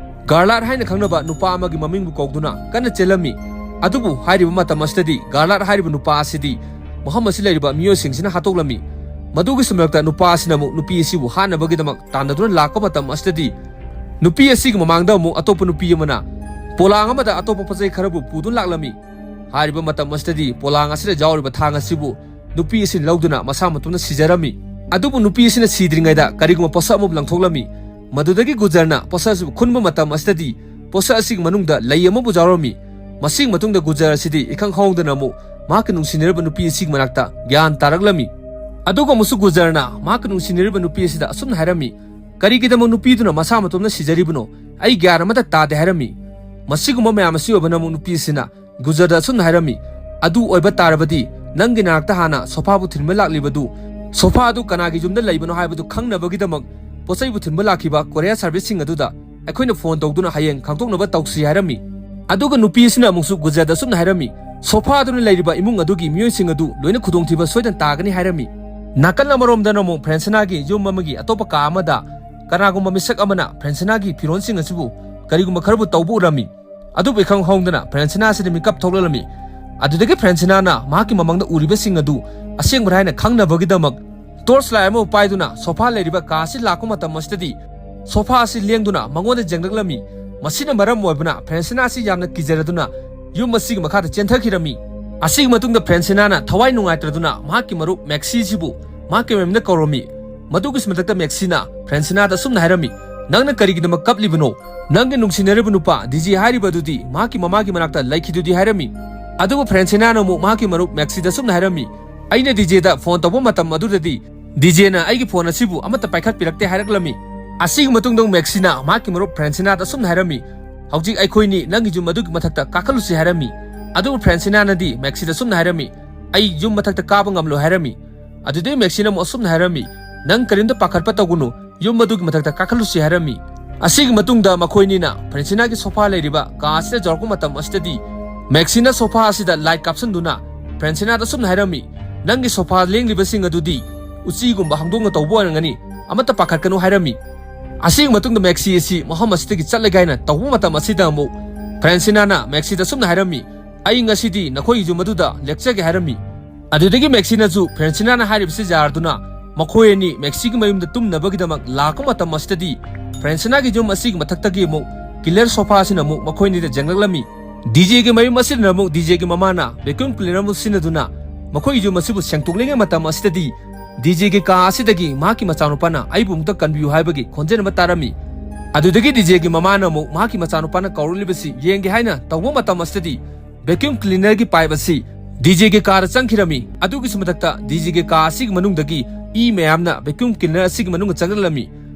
ꯒꯥꯔꯂꯥꯠ ꯍꯥꯏꯅ ꯈꯪꯅꯕ ꯅꯨꯄꯥ ꯑꯃꯒꯤ ꯃꯃꯤꯡꯕꯨ ꯀꯧꯗꯨꯅ ꯀꯟꯅ ꯆꯦꯜꯂꯝꯃꯤ꯫ ꯑꯗꯨꯕꯨ ꯍꯥꯏꯔꯤꯕ ꯃꯇꯝ ꯑꯁꯤꯗꯗꯤ ꯒꯥꯔꯂꯥꯠ ꯍꯥꯏꯔꯤꯕ ꯅꯨꯄꯥ ꯑꯁꯤꯗꯤ ꯃꯐꯝ ꯑꯁꯤ ꯂꯩꯔꯤꯕ ꯃꯤꯑꯣꯏꯁꯤꯡꯁꯤꯅ ꯍꯥꯠꯇꯣꯛꯂꯝꯃꯤ꯫ ꯃꯗꯨꯒꯤ ꯁꯝꯂꯛꯇ ꯅꯨꯄꯥ ꯑꯁꯤꯅ ꯑꯃꯨꯛ ꯅꯨꯄꯤ ꯑꯁꯤꯕꯨ ꯍꯥꯠꯅꯕꯒꯤꯗꯃꯛ ꯇꯥꯟꯅꯗꯨꯅ ꯂꯥꯛꯄ ꯃꯇꯝ ꯑꯁꯤꯗꯗꯤ ꯅꯨꯄꯤ ꯑꯁꯤꯒꯤ ꯃꯃꯥꯡꯗ ꯑꯃꯨꯛ ꯑꯇꯣꯞꯄ ꯅꯨꯄꯤ ꯑꯃꯅ ꯄꯣꯂꯥꯡ ꯑꯃꯗ ꯑꯇꯣꯞꯄ ꯄꯣꯠꯆꯩ ꯈꯔꯕꯨ ꯄꯨꯗꯨꯅ ꯂꯥꯛꯂꯝꯃꯤ꯫ ꯍꯥꯏꯔꯤꯕ ꯃꯇꯝ ꯑꯁꯤꯗꯗꯤ ꯄꯣꯂꯥꯡ ꯑꯁꯤꯗ ꯌꯥꯎꯔꯤꯕ ꯊꯥꯡ ꯑꯁꯤꯕꯨ ꯅꯨꯄꯤ ꯑꯁꯤꯅ ꯂꯧꯗꯨꯅ ꯃꯁꯥ ꯃꯇꯣꯝꯇ ꯁꯤꯖꯔꯝꯃꯤ꯫ ꯑꯗꯨꯕꯨ ꯅꯨꯄꯤ ꯑꯁꯤꯅ ꯁꯤꯗ꯭ꯔꯤꯉꯩꯗ ꯀꯔꯤꯒꯨꯝꯕ ꯄꯣꯠꯁꯛ ꯑꯃ ꯂꯪꯊꯣꯛꯂꯝꯃꯤ꯫ ꯃꯗꯨꯗꯒꯤ ꯒꯨꯖꯔꯅ ꯄꯣꯠꯁꯛ ꯑꯁꯤꯕꯨ ꯈꯨꯟꯕ ꯃꯇꯝ ꯑꯁꯤꯗꯗꯤ ꯄꯣꯠꯁꯛ ꯑꯁꯤꯒꯤ ꯃꯅꯨꯡꯗ ꯂꯩ ꯑꯃꯕꯨ ꯌꯥꯎꯔꯝꯃꯤ꯫ ꯃꯁꯤꯒꯤ ꯃꯇꯨꯡꯗ ꯒꯨꯖꯔ ꯑꯁꯤꯗꯤ ꯏꯈꯪ ꯈꯪꯍꯧꯗꯅ ꯑꯃꯨꯛ ꯃꯍꯥꯛꯀꯤ ꯅꯨꯡꯁꯤꯅꯔꯤꯕ ꯅꯨꯄꯤ ꯑꯁꯤꯒꯤ ꯃꯅꯥꯛꯇ ꯒ꯭ꯌꯥꯟ ꯇꯥꯔꯛꯂꯝꯃꯤ꯫ ꯑꯗꯨꯒ ꯑꯃꯨꯛꯁꯨ ꯒꯨꯖꯔꯅ ꯃꯍꯥꯛꯀꯤ ꯅꯨꯡꯁꯤꯅꯔꯤꯕ ꯅꯨꯄꯤ ꯑꯁꯤꯗ ꯑꯁꯨꯝꯅ ꯍꯥꯏꯔꯝꯃꯤ, "ꯀꯔꯤꯒꯤꯗꯃꯛ ꯅꯨꯄꯤꯗꯨꯅ ꯃꯁꯥ ꯃꯇꯣꯝꯇ ꯁꯤꯖꯔꯤꯕꯅꯣ? ꯑꯩ ꯒ꯭ꯌꯥꯟ ꯑꯃꯠꯇ ꯇꯥꯗꯦ" ꯍꯥꯏꯔꯝꯃꯤ꯫ ꯃꯁꯤꯒꯨꯝꯕ ꯃꯌꯥꯝ ꯑꯁꯤ ꯑꯣꯏꯕꯅ ꯑꯃꯨꯛ ꯅꯨꯄꯤ ꯑꯁꯤꯅ ꯒꯨꯖꯔꯗ ꯑꯁꯨꯝꯅ ꯍꯥꯏꯔꯝꯃꯤ, "ꯑꯗꯨ ꯑꯣꯏꯕ ꯇꯥꯔꯕꯗꯤ ꯅꯪꯒꯤ ꯅꯥꯛꯇ ꯍꯥꯟꯅ ꯁꯣꯐꯥꯕꯨ ꯊꯤꯟꯕ ꯂꯥꯛꯂꯤꯕꯗꯨ, ꯁꯣꯐꯥ ꯑꯗꯨ ꯀꯅꯥꯒꯤ ꯌꯨꯝꯗ ꯂꯩꯕꯅꯣ ꯍꯥꯏꯕꯗꯨ ꯈꯪꯅꯕꯒꯤꯗꯃꯛ ꯄꯣꯠꯆꯩꯕꯨ ꯊꯤꯟꯕ ꯂꯥꯛꯈꯤꯕ courier serviceꯁꯤꯡ ꯑꯗꯨꯗ ꯑꯩꯈꯣꯏꯅ phone ꯇꯧꯗꯨꯅ ꯍꯌꯦꯡ ꯈꯪꯗꯣꯛꯅꯕ ꯇꯧꯁꯤ" ꯍꯥꯏꯔꯝꯃꯤ꯫ ꯑꯗꯨꯒ ꯅꯨꯄꯤ ꯑꯁꯤꯅ ꯑꯃꯨꯛꯁꯨ ꯒꯨꯖꯔꯗ ꯑꯁꯨꯝꯅ ꯍꯥꯏꯔꯝꯃꯤ, "ꯁꯣꯐꯥꯗꯨꯅ ꯂꯩꯔꯤꯕ ꯏꯃꯨꯡ ꯑꯗꯨꯒꯤ ꯃꯤꯑꯣꯏꯁꯤꯡ ꯑꯗꯨ ꯂꯣꯏꯅ ꯈꯨꯗꯣꯡꯊꯤꯕ ꯁꯣꯏꯗꯅ ꯇꯥꯒꯅꯤ" ꯍꯥꯏꯔꯝꯃꯤ꯫ ꯅꯥꯀꯜ ꯑꯃꯔꯣꯝꯗꯅ ꯑꯃꯨꯛ ꯐ꯭ꯔꯦꯟꯁꯤꯅꯥꯒꯤ ꯌꯨꯝ ꯑꯃꯒꯤ ꯑꯇꯣꯞꯄ ꯀꯥ ꯑꯃꯗ ꯀꯅꯥꯒꯨꯝꯕ ꯃꯤꯁꯛ ꯑꯃꯅ ꯐ꯭ꯔꯦꯟꯁꯤꯅꯥꯒꯤ ꯐꯤꯔꯣꯜꯁꯤꯡ ꯑꯁꯤꯕꯨ ꯀꯔꯤꯒꯨꯝꯕ ꯈꯔꯕꯨ ꯇꯧꯕ ꯎꯔꯝꯃꯤ꯫ ꯑꯗꯨꯕꯨ ꯏꯈꯪ ꯈꯪꯍꯧꯗꯅ ꯐ꯭ꯔꯦꯟꯁꯤꯅꯥ ꯑꯁꯤꯗ ꯃꯤꯀꯞ ꯊꯣꯛꯂꯛꯂꯝꯃꯤ꯫ ꯑꯗꯨꯗꯒꯤ ꯐ꯭ꯔꯦꯟꯁꯤꯅꯥꯅ ꯃꯍꯥꯛꯀꯤ ꯃꯃꯥꯡꯗ ꯎꯔꯤꯕꯁꯤꯡ ꯑꯗꯨ ꯑꯁꯦꯡꯕꯔꯥ ꯍꯥꯏꯅ ꯈꯪꯅꯕꯒꯤꯗꯃꯛ ꯇꯣꯔꯆ ꯂꯥꯏꯠ ꯑꯃ ꯄꯥꯏꯗꯨꯅ ꯁꯣꯐꯥ ꯂꯩꯔꯤꯕ ꯀꯥ ꯑꯁꯤ ꯂꯥꯛꯄ ꯃꯇꯝ ꯑꯁꯤꯗꯗꯤ, ꯁꯣꯐꯥ ꯑꯁꯤ ꯂꯦꯡꯗꯨꯅ ꯃꯉꯣꯟꯗ ꯌꯦꯡꯂꯛꯂꯝꯃꯤ꯫ ꯃꯁꯤꯅ ꯃꯔꯝ ꯑꯣꯏꯕꯅ ꯐ꯭ꯔꯦꯟꯁꯤꯅꯥ ꯑꯁꯤ ꯌꯥꯝꯅ ꯀꯤꯖꯔꯗꯨꯅ ꯌꯨꯝ ꯑꯁꯤꯒꯤ ꯃꯈꯥꯗ ꯆꯦꯟꯊꯈꯤꯔꯝꯃꯤ꯫ ꯑꯁꯤꯒꯤ ꯃꯇꯨꯡꯗ ꯐ꯭ꯔꯦꯟꯁꯤꯅꯥꯅ ꯊꯋꯥꯏ ꯅꯨꯡꯉꯥꯏꯇ꯭ꯔꯗꯨꯅ ꯃꯍꯥꯛꯀꯤ ꯃꯔꯨꯞ ꯃꯦꯛꯁꯤ ꯑꯁꯤꯕꯨ ꯃꯍꯥꯛꯀꯤ ꯃꯌꯨꯝꯗ ꯀꯧꯔꯝꯃꯤ꯫ ꯃꯗꯨꯒꯤꯁꯨ ꯃꯊꯛꯇ ꯃꯦꯛꯁꯤꯅ ꯐ꯭ꯔꯦꯟꯁꯤꯅꯥꯗ ꯑꯁꯨꯝꯅ ꯍꯥꯏꯔꯝꯃꯤ, "ꯅꯪꯅ ꯀꯔꯤꯒꯤꯗꯃꯛ ꯀꯞꯂꯤꯕꯅꯣ? ꯅꯪꯒꯤ ꯅꯨꯡꯁꯤꯅꯔꯤꯕ ꯅꯨꯄꯥ ꯗꯤꯖꯦ ꯍꯥꯏꯔꯤꯕ ꯑꯗꯨꯗꯤ ꯃꯍꯥꯛꯀꯤ ꯃꯃꯥꯒꯤ ꯃꯅꯥꯛꯇ ꯂꯩꯈꯤꯗꯨꯗꯤ" ꯍꯥꯏꯔꯝꯃꯤ꯫ ꯑꯗꯨꯕꯨ ꯐ꯭ꯔꯦꯟꯁꯤꯅꯥꯅ ꯑꯃꯨꯛ ꯃꯍꯥꯛꯀꯤ ꯃꯔꯨꯞ ꯃꯦꯛꯁꯤꯗ ꯑꯁꯨꯝꯅ ꯍꯥꯏꯔꯝꯃꯤ, "ꯑꯩꯅ ꯗꯤꯖꯦꯗ ꯐꯣꯟ ꯇꯧꯕ ꯃꯇꯝ ꯑꯗꯨꯗꯗꯤ ꯗꯤꯖꯦꯅ ꯑꯩꯒꯤ ꯐꯣꯟ ꯑꯁꯤꯕꯨ ꯑꯃꯠꯇ ꯄꯥꯏꯈꯠꯄꯤꯔꯛꯇꯦ" ꯍꯥꯏꯔꯛꯂꯝꯃꯤ꯫ ꯑꯁꯤꯒꯤ ꯃꯇꯨꯡꯗ ꯃꯦꯛꯁꯤꯅ ꯃꯍꯥꯛꯀꯤ ꯃꯔꯨꯞ ꯐ꯭ꯔꯦꯟꯁꯤꯅꯥꯗ ꯑꯁꯨꯝꯅ ꯍꯥꯏꯔꯝꯃꯤ, "ꯍꯧꯖꯤꯛ ꯑꯩꯈꯣꯏꯅꯤ ꯅꯪꯒꯤ ꯌꯨꯝ ꯑꯗꯨꯒꯤ ꯃꯊꯛꯇ ꯀꯥꯈꯠꯂꯨꯁꯤ" ꯍꯥꯏꯔꯝꯃꯤ꯫ ꯑꯗꯨꯕꯨ ꯐ꯭ꯔꯦꯟꯁꯤꯅꯥꯅꯗꯤ ꯃꯦꯛꯁꯤꯗ ꯑꯁꯨꯝꯅ ꯍꯥꯏꯔꯝꯃꯤ, "ꯑꯩ ꯌꯨꯝ ꯃꯊꯛꯇ ꯀꯥꯕ ꯉꯝꯂꯣꯏ" ꯍꯥꯏꯔꯝꯃꯤ꯫ ꯑꯗꯨꯗꯩ ꯃꯦꯛꯁꯤꯅ ꯑꯃꯨꯛ ꯑꯁꯨꯝꯅ ꯍꯥꯏꯔꯝꯃꯤ, "ꯅꯪ ꯀꯔꯤꯝꯇ ꯄꯥꯈꯠꯄ ꯇꯧꯒꯅꯨ, ꯌꯨꯝ ꯑꯗꯨꯒꯤ ꯃꯊꯛꯇ ꯀꯥꯈꯠꯂꯨꯁꯤ" ꯍꯥꯏꯔꯝꯃꯤ꯫ ꯑꯁꯤꯒꯤ ꯃꯇꯨꯡꯗ ꯃꯈꯣꯏꯅꯤꯅ ꯐ꯭ꯔꯦꯟꯁꯤꯅꯥꯒꯤ ꯁꯣꯐꯥ ꯂꯩꯔꯤꯕ ꯀꯥ ꯑꯁꯤꯗ ꯌꯧꯔꯛꯄ ꯃꯇꯝ ꯑꯁꯤꯗꯗꯤ ꯃꯦꯛꯁꯤꯅ ꯁꯣꯐꯥ ꯑꯁꯤꯗ ꯂꯥꯏꯠ ꯀꯥꯞꯁꯤꯟꯗꯨꯅ ꯐ꯭ꯔꯦꯟꯁꯤꯅꯥꯗ ꯑꯁꯨꯝꯅ ꯍꯥꯏꯔꯝꯃꯤ, "ꯅꯪꯒꯤ ꯁꯣꯐꯥ ꯂꯦꯡꯂꯤꯕꯁꯤꯡ ꯑꯗꯨꯗꯤ ꯎꯆꯤꯒꯨꯝꯕ ꯍꯧꯗꯣꯡꯅ ꯇꯧꯕ ꯑꯣꯏꯔꯝꯒꯅꯤ, ꯑꯃꯠꯇ ꯄꯥꯈꯠꯀꯅꯨ" ꯍꯥꯏꯔꯝꯃꯤ꯫ ꯑꯁꯤꯒꯤ ꯃꯇꯨꯡꯗ ꯃꯦꯛꯁꯤ ꯑꯁꯤ ꯃꯐꯝ ꯑꯁꯤꯗꯒꯤ ꯆꯠꯂꯒꯦ ꯍꯥꯏꯅ ꯇꯧꯕ ꯃꯇꯝ ꯑꯁꯤꯗ ꯑꯃꯨꯛ ꯐ꯭ꯔꯦꯟꯁꯤꯅꯥꯅ ꯃꯦꯛꯁꯤꯗ ꯑꯁꯨꯝꯅ ꯍꯥꯏꯔꯝꯃꯤ, "ꯑꯩ ꯉꯁꯤꯗꯤ ꯅꯈꯣꯏꯒꯤ ꯌꯨꯝ ꯑꯗꯨꯗ ꯂꯦꯛꯆꯒꯦ" ꯍꯥꯏꯔꯝꯃꯤ꯫ ꯑꯗꯨꯗꯒꯤ ꯃꯦꯛꯁꯤꯅꯁꯨ ꯐ꯭ꯔꯦꯟꯁꯤꯅꯥꯅ ꯍꯥꯏꯔꯤꯕꯁꯤ ꯌꯥꯔꯗꯨꯅ ꯃꯈꯣꯏ ꯑꯅꯤ ꯃꯦꯛꯁꯤꯒꯤ ꯃꯌꯨꯝꯗ ꯇꯨꯝꯅꯕꯒꯤꯗꯃꯛ ꯂꯥꯛꯄ ꯃꯇꯝ ꯑꯁꯤꯗꯗꯤ ꯐ꯭ꯔꯦꯟꯁꯤꯅꯥꯒꯤ ꯌꯨꯝ ꯑꯁꯤꯒꯤ ꯃꯊꯛꯇꯒꯤ ꯑꯃꯨꯛ ꯀꯤꯂꯔ ꯁꯣꯐꯥ ꯑꯁꯤꯅ ꯑꯃꯨꯛ ꯃꯈꯣꯏ ꯑꯅꯤꯗ ꯌꯦꯡꯂꯛꯂꯝꯃꯤ꯫ ꯗꯤꯖꯦꯒꯤ ꯃꯌꯨꯝ ꯑꯁꯤꯗꯅ ꯑꯃꯨꯛ ꯗꯤꯖꯦꯒꯤ ꯃꯃꯥꯅ ꯚꯦꯀ꯭ꯌꯨꯝ ꯀ꯭ꯂꯤꯅꯔ ꯑꯃ ꯁꯤꯖꯤꯟꯅꯗꯨꯅ ꯃꯈꯣꯏꯒꯤ ꯌꯨꯝ ꯑꯁꯤꯕꯨ ꯁꯦꯡꯗꯣꯛꯂꯤꯉꯩ ꯃꯇꯝ ꯑꯁꯤꯗꯗꯤ ꯗꯤꯖꯦꯒꯤ ꯀꯥ ꯑꯁꯤꯗꯒꯤ ꯃꯍꯥꯛꯀꯤ ꯃꯆꯥꯅꯨꯄꯥꯅ "ꯑꯩꯕꯨ ꯑꯃꯨꯛꯇ ꯀꯟꯕꯤꯌꯨ" ꯍꯥꯏꯕꯒꯤ ꯈꯣꯟꯖꯦꯜ ꯑꯃ ꯇꯥꯔꯝꯃꯤ꯫ ꯑꯗꯨꯗꯒꯤ ꯗꯤꯖꯦꯒꯤ ꯃꯃꯥꯅ ꯑꯃꯨꯛ ꯃꯍꯥꯛꯀꯤ ꯃꯆꯥꯅꯨꯄꯥꯅ ꯀꯧꯔꯛꯂꯤꯕꯁꯤ ꯌꯦꯡꯒꯦ ꯍꯥꯏꯅ ꯇꯧꯕ ꯃꯇꯝ ꯑꯁꯤꯗꯗꯤ ꯚꯦꯀ꯭ꯌꯨꯝ ꯀ꯭ꯂꯤꯅꯔꯒꯤ ꯄꯥꯏꯞ ꯑꯁꯤ ꯗꯤꯖꯦꯒꯤ ꯀꯥꯗ ꯆꯪꯈꯤꯔꯝꯃꯤ꯫ ꯑꯗꯨꯒꯤꯁꯨ ꯃꯊꯛꯇ ꯗꯤꯖꯦꯒꯤ ꯀꯥ ꯑꯁꯤꯒꯤ ꯃꯅꯨꯡꯗꯒꯤ ꯏ ꯃꯌꯥꯝꯅ ꯚꯦꯀ꯭ꯌꯨꯝ ꯀ꯭ꯂꯤꯅꯔ ꯑꯁꯤꯒꯤ ꯃꯅꯨꯡꯗ ꯆꯪꯁꯤꯜꯂꯝꯃꯤ꯫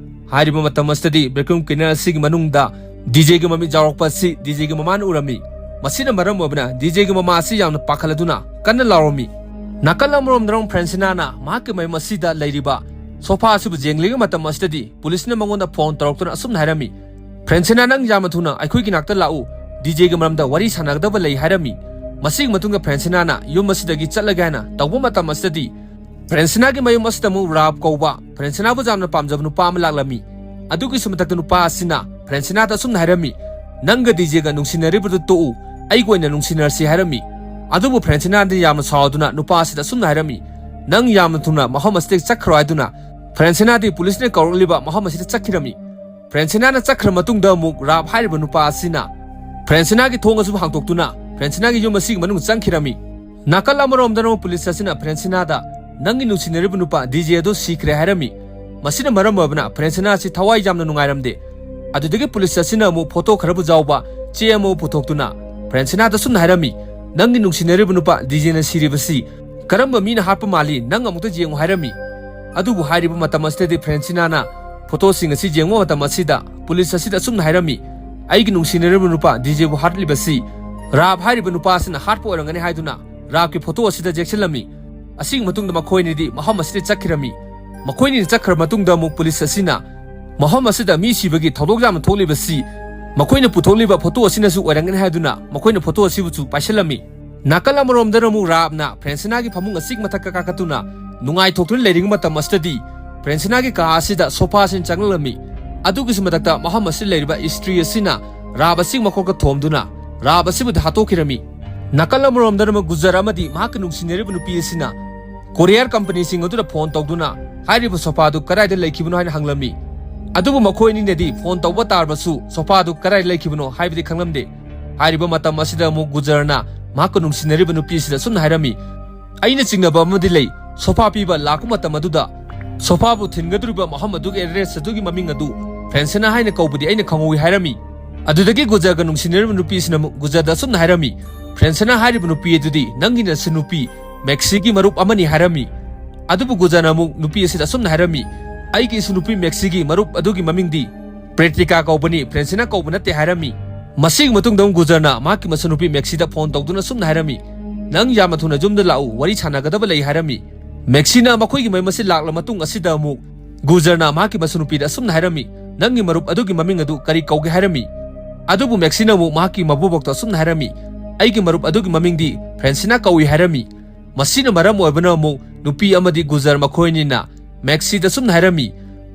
ꯍꯥꯏꯔꯤꯕ ꯃꯇꯝ ꯑꯁꯤꯗꯗꯤ ꯚꯦꯀ꯭ꯌꯨꯝ ꯀ꯭ꯂꯤꯅꯔ ꯑꯁꯤꯒꯤ ꯃꯅꯨꯡꯗ ꯗꯤꯖꯦꯒꯤ ꯃꯃꯤꯠ ꯌꯥꯎꯔꯛꯄ ꯑꯁꯤ ꯗꯤꯖꯦꯒꯤ ꯃꯃꯥꯅ ꯎꯔꯝꯃꯤ꯫ ꯃꯁꯤꯅ ꯃꯔꯝ ꯑꯣꯏꯕꯅ ꯗꯤꯖꯦꯒꯤ ꯃꯃꯥ ꯑꯁꯤ ꯌꯥꯝꯅ ꯄꯥꯈꯠꯂꯗꯨꯅ ꯀꯟꯅ ꯂꯥꯎꯔꯝꯃꯤ꯫ ꯅꯥꯀꯜ ꯑꯃꯔꯣꯝꯗ ꯐ꯭ꯔꯦꯟꯁꯤꯅꯥꯅ ꯃꯍꯥꯛꯀꯤ ꯃꯌꯨꯝ ꯑꯁꯤꯗ ꯂꯩꯔꯤꯕ ꯁꯣꯐꯥ ꯑꯁꯤꯕꯨ ꯌꯦꯡꯂꯤꯉꯩ ꯃꯇꯝ ꯑꯁꯤꯗꯗꯤ ꯄꯨꯂꯤꯁꯅ ꯃꯉꯣꯟꯗ ꯐꯣꯟ ꯇꯧꯔꯛꯇꯨꯅ ꯑꯁꯨꯝꯅ ꯍꯥꯏꯔꯝꯃꯤ, "ꯐ꯭ꯔꯦꯟꯁꯤꯅꯥ, ꯅꯪ ꯌꯥꯝꯅ ꯊꯨꯅ ꯑꯩꯈꯣꯏꯒꯤ ꯅꯥꯛꯇ ꯂꯥꯛꯎ, ꯗꯤꯖꯦꯒꯤ ꯃꯔꯝꯗ ꯋꯥꯔꯤ ꯁꯥꯟꯅꯒꯗꯕ ꯂꯩ" ꯍꯥꯏꯔꯝꯃꯤ꯫ ꯃꯁꯤꯒꯤ ꯃꯇꯨꯡꯗ ꯐ꯭ꯔꯦꯟꯁꯤꯅꯥꯅ ꯌꯨꯝ ꯑꯁꯤꯗꯒꯤ ꯆꯠꯂꯒꯦ ꯍꯥꯏꯅ ꯇꯧꯕ ꯃꯇꯝ ꯑꯁꯤꯗꯗꯤ ꯐ꯭ꯔꯦꯟꯁꯤꯅꯥꯒꯤ ꯃꯌꯨꯝ ꯑꯁꯤꯗ ꯑꯃꯨꯛ ꯔꯥꯕ ꯀꯧꯕ ꯐ꯭ꯔꯦꯟꯁꯤꯅꯥꯕꯨ ꯌꯥꯝꯅ ꯄꯥꯝꯖꯕ ꯅꯨꯄꯥ ꯑꯃ ꯂꯥꯛꯂꯝꯃꯤ꯫ ꯑꯗꯨꯒꯤꯁꯨ ꯃꯊꯛꯇ ꯅꯨꯄꯥ ꯑꯁꯤꯅ ꯐ꯭ꯔꯦꯟꯁꯤꯅꯥꯗ ꯑꯁꯨꯝꯅ ꯍꯥꯏꯔꯝꯃꯤ, "ꯅꯪꯒ ꯗꯤꯖꯦꯒ ꯅꯨꯡꯁꯤꯅꯔꯤꯕꯗꯨ ꯇꯣꯛꯎ, ꯑꯩꯒ ꯑꯣꯏꯅ ꯅꯨꯡꯁꯤꯅꯔꯁꯤ" ꯍꯥꯏꯔꯝꯃꯤ꯫ ꯑꯗꯨꯕꯨ ꯐ꯭ꯔꯦꯟꯁꯤꯅꯥꯗꯤ ꯌꯥꯝꯅ ꯁꯥꯎꯗꯨꯅ ꯅꯨꯄꯥ ꯑꯁꯤꯗ ꯑꯁꯨꯝꯅ ꯍꯥꯏꯔꯝꯃꯤ, "ꯅꯪ ꯌꯥꯝꯅ ꯊꯨꯅ ꯃꯐꯝ ꯑꯁꯤꯗꯒꯤ ꯆꯠꯈ꯭ꯔꯣ" ꯍꯥꯏꯗꯨꯅ ꯐ꯭ꯔꯦꯟꯁꯤꯅꯥꯗꯤ ꯄꯨꯂꯤꯁꯅ ꯀꯧꯔꯛꯂꯤꯕ ꯃꯐꯝ ꯑꯁꯤꯗ ꯆꯠꯈꯤꯔꯝꯃꯤ꯫ ꯐ꯭ꯔꯦꯟꯁꯤꯅꯥꯅ ꯆꯠꯈ꯭ꯔ ꯃꯇꯨꯡꯗ ꯑꯃꯨꯛ ꯔꯥꯞ ꯍꯥꯏꯔꯤꯕ ꯅꯨꯄꯥ ꯑꯁꯤꯅ ꯐ꯭ꯔꯦꯟꯁꯤꯅꯥꯒꯤ ꯊꯣꯡ ꯑꯁꯤꯕꯨ ꯍꯥꯡꯗꯣꯛꯇꯨꯅ ꯐ꯭ꯔꯦꯟꯁꯤꯅꯥꯒꯤ ꯌꯨꯝ ꯑꯁꯤꯒꯤ ꯃꯅꯨꯡ ꯆꯪꯈꯤꯔꯝꯃꯤ꯫ ꯅꯥꯀꯜ ꯑꯃꯔꯣꯝꯗꯅ ꯑꯃꯨꯛ ꯄꯨꯂꯤꯁ ꯑꯁꯤꯅ ꯐ꯭ꯔꯦꯟꯁꯤꯅꯥꯗ, "ꯅꯪꯒꯤ ꯅꯨꯡꯁꯤꯅꯔꯤꯕ ꯅꯨꯄꯥ ꯗꯤꯖꯦ ꯑꯗꯨ ꯁꯤꯈ꯭ꯔꯦ" ꯍꯥꯏꯔꯝꯃꯤ꯫ ꯃꯁꯤꯅ ꯃꯔꯝ ꯑꯣꯏꯕꯅ ꯐ꯭ꯔꯦꯟꯁꯤꯅꯥ ꯑꯁꯤ ꯊꯋꯥꯏ ꯌꯥꯝꯅ ꯅꯨꯡꯉꯥꯏꯔꯝꯗꯦ꯫ ꯑꯗꯨꯗꯒꯤ ꯄꯨꯂꯤꯁ ꯑꯁꯤꯅ ꯑꯃꯨꯛ ꯐꯣꯇꯣ ꯈꯔꯕꯨ ꯌꯥꯎꯕ ꯆꯦ ꯑꯃꯕꯨ ꯄꯨꯊꯣꯛꯇꯨꯅ ꯐ꯭ꯔꯦꯟꯁꯤꯅꯥꯗ ꯑꯁꯨꯝꯅ ꯍꯥꯏꯔꯝꯃꯤ, "ꯅꯪꯒꯤ ꯅꯨꯡꯁꯤꯅꯔꯤꯕ ꯅꯨꯄꯥ ꯗꯤꯖꯦꯅ ꯁꯤꯔꯤꯕꯁꯤ ꯀꯔꯝꯕ ꯃꯤꯅ ꯍꯥꯠꯄ ꯃꯥꯜꯂꯤ, ꯅꯪ ꯑꯃꯨꯛꯇ ꯌꯦꯡꯉꯨ" ꯍꯥꯏꯔꯝꯃꯤ꯫ ꯑꯗꯨꯕꯨ ꯍꯥꯏꯔꯤꯕ ꯃꯇꯝ ꯑꯁꯤꯗꯗꯤ ꯐ꯭ꯔꯦꯟꯁꯤꯅꯥꯅ ꯐꯣꯇꯣꯁꯤꯡ ꯑꯁꯤ ꯌꯦꯡꯕ ꯃꯇꯝ ꯑꯁꯤꯗ ꯄꯨꯂꯤꯁ ꯑꯁꯤꯗ ꯑꯁꯨꯝꯅ ꯍꯥꯏꯔꯝꯃꯤ, "ꯑꯩꯒꯤ ꯅꯨꯡꯁꯤꯅꯔꯤꯕ ꯅꯨꯄꯥ ꯗꯤꯖꯦꯕꯨ ꯍꯥꯠꯂꯤꯕꯁꯤ ꯔꯥꯞ ꯍꯥꯏꯔꯤꯕ ꯅꯨꯄꯥ ꯑꯁꯤꯅ ꯍꯥꯠꯄ ꯑꯣꯏꯔꯝꯒꯅꯤ" ꯍꯥꯏꯗꯨꯅ ꯔꯥꯞꯀꯤ ꯐꯣꯇꯣ ꯑꯁꯤꯗ ꯌꯦꯛꯁꯤꯜꯂꯝꯃꯤ꯫ ꯑꯁꯤꯒꯤ ꯃꯇꯨꯡꯗ ꯃꯈꯣꯏ ꯑꯅꯤꯗꯤ ꯃꯐꯝ ꯑꯁꯤꯗ ꯆꯠꯈꯤꯔꯝꯃꯤ꯫ ꯃꯈꯣꯏ ꯑꯅꯤꯅ ꯆꯠꯈ꯭ꯔ ꯃꯇꯨꯡꯗ ꯑꯃꯨꯛ ꯄꯨꯂꯤꯁ ꯑꯁꯤꯅ ꯃꯐꯝ ꯑꯁꯤꯗ ꯃꯤ ꯁꯤꯕꯒꯤ ꯊꯧꯗꯣꯛ ꯌꯥꯝꯅ ꯊꯣꯛꯂꯤꯕꯁꯤ ꯃꯈꯣꯏꯅ ꯄꯨꯊꯣꯛꯂꯤꯕ ꯐꯣꯇꯣ ꯑꯁꯤꯅꯁꯨ ꯑꯣꯏꯔꯝꯒꯅꯤ ꯍꯥꯏꯗꯨꯅ ꯃꯈꯣꯏꯅ ꯐꯣꯇꯣ ꯑꯁꯤꯕꯨꯁꯨ ꯄꯥꯏꯁꯤꯜꯂꯝꯃꯤ꯫ ꯅꯥꯀꯜ ꯑꯃꯔꯣꯝꯗꯅ ꯑꯃꯨꯛ ꯔꯥꯞꯅ ꯐ꯭ꯔꯦꯟꯁꯤꯅꯥꯒꯤ ꯐꯃꯨꯡ ꯑꯁꯤꯒꯤ ꯃꯊꯛꯇ ꯀꯥꯈꯠꯇꯨꯅ ꯅꯨꯡꯉꯥꯏꯊꯣꯛꯇꯨꯅ ꯂꯩꯔꯤꯉꯩ ꯃꯇꯝ ꯑꯁꯤꯗꯗꯤ ꯐ꯭ꯔꯦꯟꯁꯤꯅꯥꯒꯤ ꯀꯥ ꯑꯁꯤꯗ ꯁꯣꯐꯥ ꯑꯁꯤꯅ ꯆꯪꯂꯛꯂꯝꯃꯤ꯫ ꯑꯗꯨꯒꯤꯁꯨ ꯃꯊꯛꯇ ꯃꯐꯝ ꯑꯁꯤꯗ ꯂꯩꯔꯤꯕ ꯏꯁꯇ꯭ꯔꯤ ꯑꯁꯤꯅ ꯔꯥꯞ ꯑꯁꯤ ꯃꯈꯣꯡꯗ ꯊꯣꯝꯗꯨꯅ ꯔꯥꯞ ꯑꯁꯤꯕꯨ ꯍꯥꯠꯇꯣꯛꯈꯤꯔꯝꯃꯤ꯫ ꯅꯥꯀꯜ ꯑꯃꯔꯣꯝꯗꯅ ꯑꯃꯨꯛ ꯒꯨꯖꯔ ꯑꯃꯗꯤ ꯃꯍꯥꯛꯀꯤ ꯅꯨꯡꯁꯤꯅꯔꯤꯕ ꯅꯨꯄꯤ ꯑꯁꯤꯅ ꯀꯣꯔꯤꯌꯔ ꯀꯝꯄꯅꯤꯁꯤꯡ ꯑꯗꯨꯗ ꯐꯣꯟ ꯇꯧꯗꯨꯅ ꯍꯥꯏꯔꯤꯕ ꯁꯣꯐꯥꯗꯨ ꯀꯗꯥꯏꯗ ꯂꯩꯈꯤꯕꯅꯣ ꯍꯥꯏꯅ ꯍꯪꯂꯝꯃꯤ꯫ ꯑꯗꯨꯕꯨ ꯃꯈꯣꯏ ꯑꯅꯤꯅꯗꯤ ꯐꯣꯟ ꯇꯧꯕ ꯇꯥꯔꯕꯁꯨ ꯁꯣꯐꯥꯗꯨ ꯀꯗꯥꯏꯗ ꯂꯩꯈꯤꯕꯅꯣ ꯍꯥꯏꯕꯗꯤ ꯈꯪꯂꯝꯗꯦ꯫ ꯍꯥꯏꯔꯤꯕ ꯃꯇꯝ ꯑꯁꯤꯗ ꯑꯃꯨꯛ ꯒꯨꯖꯔꯅ ꯃꯍꯥꯛꯀ ꯅꯨꯡꯁꯤꯅꯔꯤꯕ ꯅꯨꯄꯤ ꯑꯁꯤꯗ ꯑꯁꯨꯝꯅ ꯍꯥꯏꯔꯝꯃꯤ, "ꯑꯩꯅ ꯆꯤꯡꯅꯕ ꯑꯃꯗꯤ ꯂꯩ꯫ ꯁꯣꯐꯥ ꯄꯤꯕ ꯂꯥꯛꯄ ꯃꯇꯝ ꯑꯗꯨꯗ ꯁꯣꯐꯥꯕꯨ ꯊꯤꯟꯒꯗꯧꯔꯤꯕ ꯃꯐꯝ ꯑꯗꯨꯒꯤ ꯑꯦꯗ꯭ꯔꯦꯁ ꯑꯗꯨꯒꯤ ꯃꯃꯤꯡ ꯑꯗꯨ ꯐ꯭ꯔꯦꯟꯁꯤꯅꯥ ꯍꯥꯏꯅ ꯀꯧꯕꯗꯤ ꯑꯩꯅ ꯈꯪꯍꯧꯏ" ꯍꯥꯏꯔꯝꯃꯤ꯫ ꯑꯗꯨꯗꯒꯤ ꯒꯨꯖꯔꯒ ꯅꯨꯡꯁꯤꯅꯔꯤꯕ ꯅꯨꯄꯤ ꯑꯁꯤꯅ ꯑꯃꯨꯛ ꯒꯨꯖꯔꯗ ꯑꯁꯨꯝꯅ ꯍꯥꯏꯔꯝꯃꯤ, "ꯐ꯭ꯔꯦꯟꯁꯤꯅꯥ ꯍꯥꯏꯔꯤꯕ ꯅꯨꯄꯤ ꯑꯗꯨꯗꯤ ꯅꯪꯒꯤ ꯅꯆꯟꯅꯨꯄꯤ ꯃꯦꯛꯁꯤꯒꯤ ꯃꯔꯨꯞ ꯑꯃꯅꯤ" ꯍꯥꯏꯔꯝꯃꯤ꯫ ꯑꯗꯨꯕꯨ ꯒꯨꯖꯔꯅ ꯑꯃꯨꯛ ꯅꯨꯄꯤ ꯑꯁꯤꯗ ꯑꯁꯨꯝꯅ ꯍꯥꯏꯔꯝꯃꯤ, "ꯑꯩꯒꯤ ꯏꯁꯨ ꯅꯨꯄꯤ ꯃꯦꯛꯁꯤꯒꯤ ꯃꯔꯨꯞ ꯑꯗꯨꯒꯤ ꯃꯃꯤꯡꯗꯤ ꯄ꯭ꯔꯦꯇꯤꯀꯥ ꯀꯧꯕꯅꯤ, ꯐ꯭ꯔꯦꯟꯁꯤꯅꯥ ꯀꯧꯕ ꯅꯠꯇꯦ" ꯍꯥꯏꯔꯝꯃꯤ꯫ ꯃꯁꯤꯒꯤ ꯃꯇꯨꯡꯗ ꯑꯃꯨꯛ ꯒꯨꯖꯔꯅ ꯃꯍꯥꯛꯀꯤ ꯃꯆꯟꯅꯨꯄꯤ ꯃꯦꯛꯁꯤꯗ ꯐꯣꯟ ꯇꯧꯗꯨꯅ ꯑꯁꯨꯝꯅ ꯍꯥꯏꯔꯝꯃꯤ, "ꯅꯪ ꯌꯥꯝꯅ ꯊꯨꯅ ꯌꯨꯝꯗ ꯂꯥꯛꯎ, ꯋꯥꯔꯤ ꯁꯥꯟꯅꯒꯗꯕ ꯂꯩ" ꯍꯥꯏꯔꯝꯃꯤ꯫ ꯃꯦꯛꯁꯤꯅ ꯃꯈꯣꯏꯒꯤ ꯃꯌꯨꯝ ꯑꯁꯤ ꯂꯥꯛꯂ ꯃꯇꯨꯡ ꯑꯁꯤꯗ ꯑꯃꯨꯛ ꯒꯨꯖꯔꯅ ꯃꯍꯥꯛꯀꯤ ꯃꯆꯟꯅꯨꯄꯤꯗ ꯑꯁꯨꯝꯅ ꯍꯥꯏꯔꯝꯃꯤ, "ꯅꯪꯒꯤ ꯃꯔꯨꯞ ꯑꯗꯨꯒꯤ ꯃꯃꯤꯡ ꯑꯗꯨ ꯀꯔꯤ ꯀꯧꯒꯦ?" ꯍꯥꯏꯔꯝꯃꯤ꯫ ꯑꯗꯨꯕꯨ ꯃꯦꯛꯁꯤꯅ ꯑꯃꯨꯛ ꯃꯍꯥꯛꯀꯤ ꯃꯕꯨꯕꯣꯛꯇ ꯑꯁꯨꯝꯅ ꯍꯥꯏꯔꯝꯃꯤ, "ꯑꯩꯒꯤ ꯃꯔꯨꯞ ꯑꯗꯨꯒꯤ ꯃꯃꯤꯡꯗꯤ ꯐ꯭ꯔꯦꯟꯁꯤꯅꯥ ꯀꯧꯏ" ꯍꯥꯏꯔꯝꯃꯤ꯫ ꯃꯁꯤꯅ ꯃꯔꯝ ꯑꯣꯏꯕꯅ ꯑꯃꯨꯛ ꯅꯨꯄꯤ ꯑꯃꯗꯤ ꯒꯨꯖꯔ ꯃꯈꯣꯏ ꯑꯅꯤꯅ ꯃꯦꯛꯁꯤꯗ ꯑꯁꯨꯝꯅ ꯍꯥꯏꯔꯝꯃꯤ,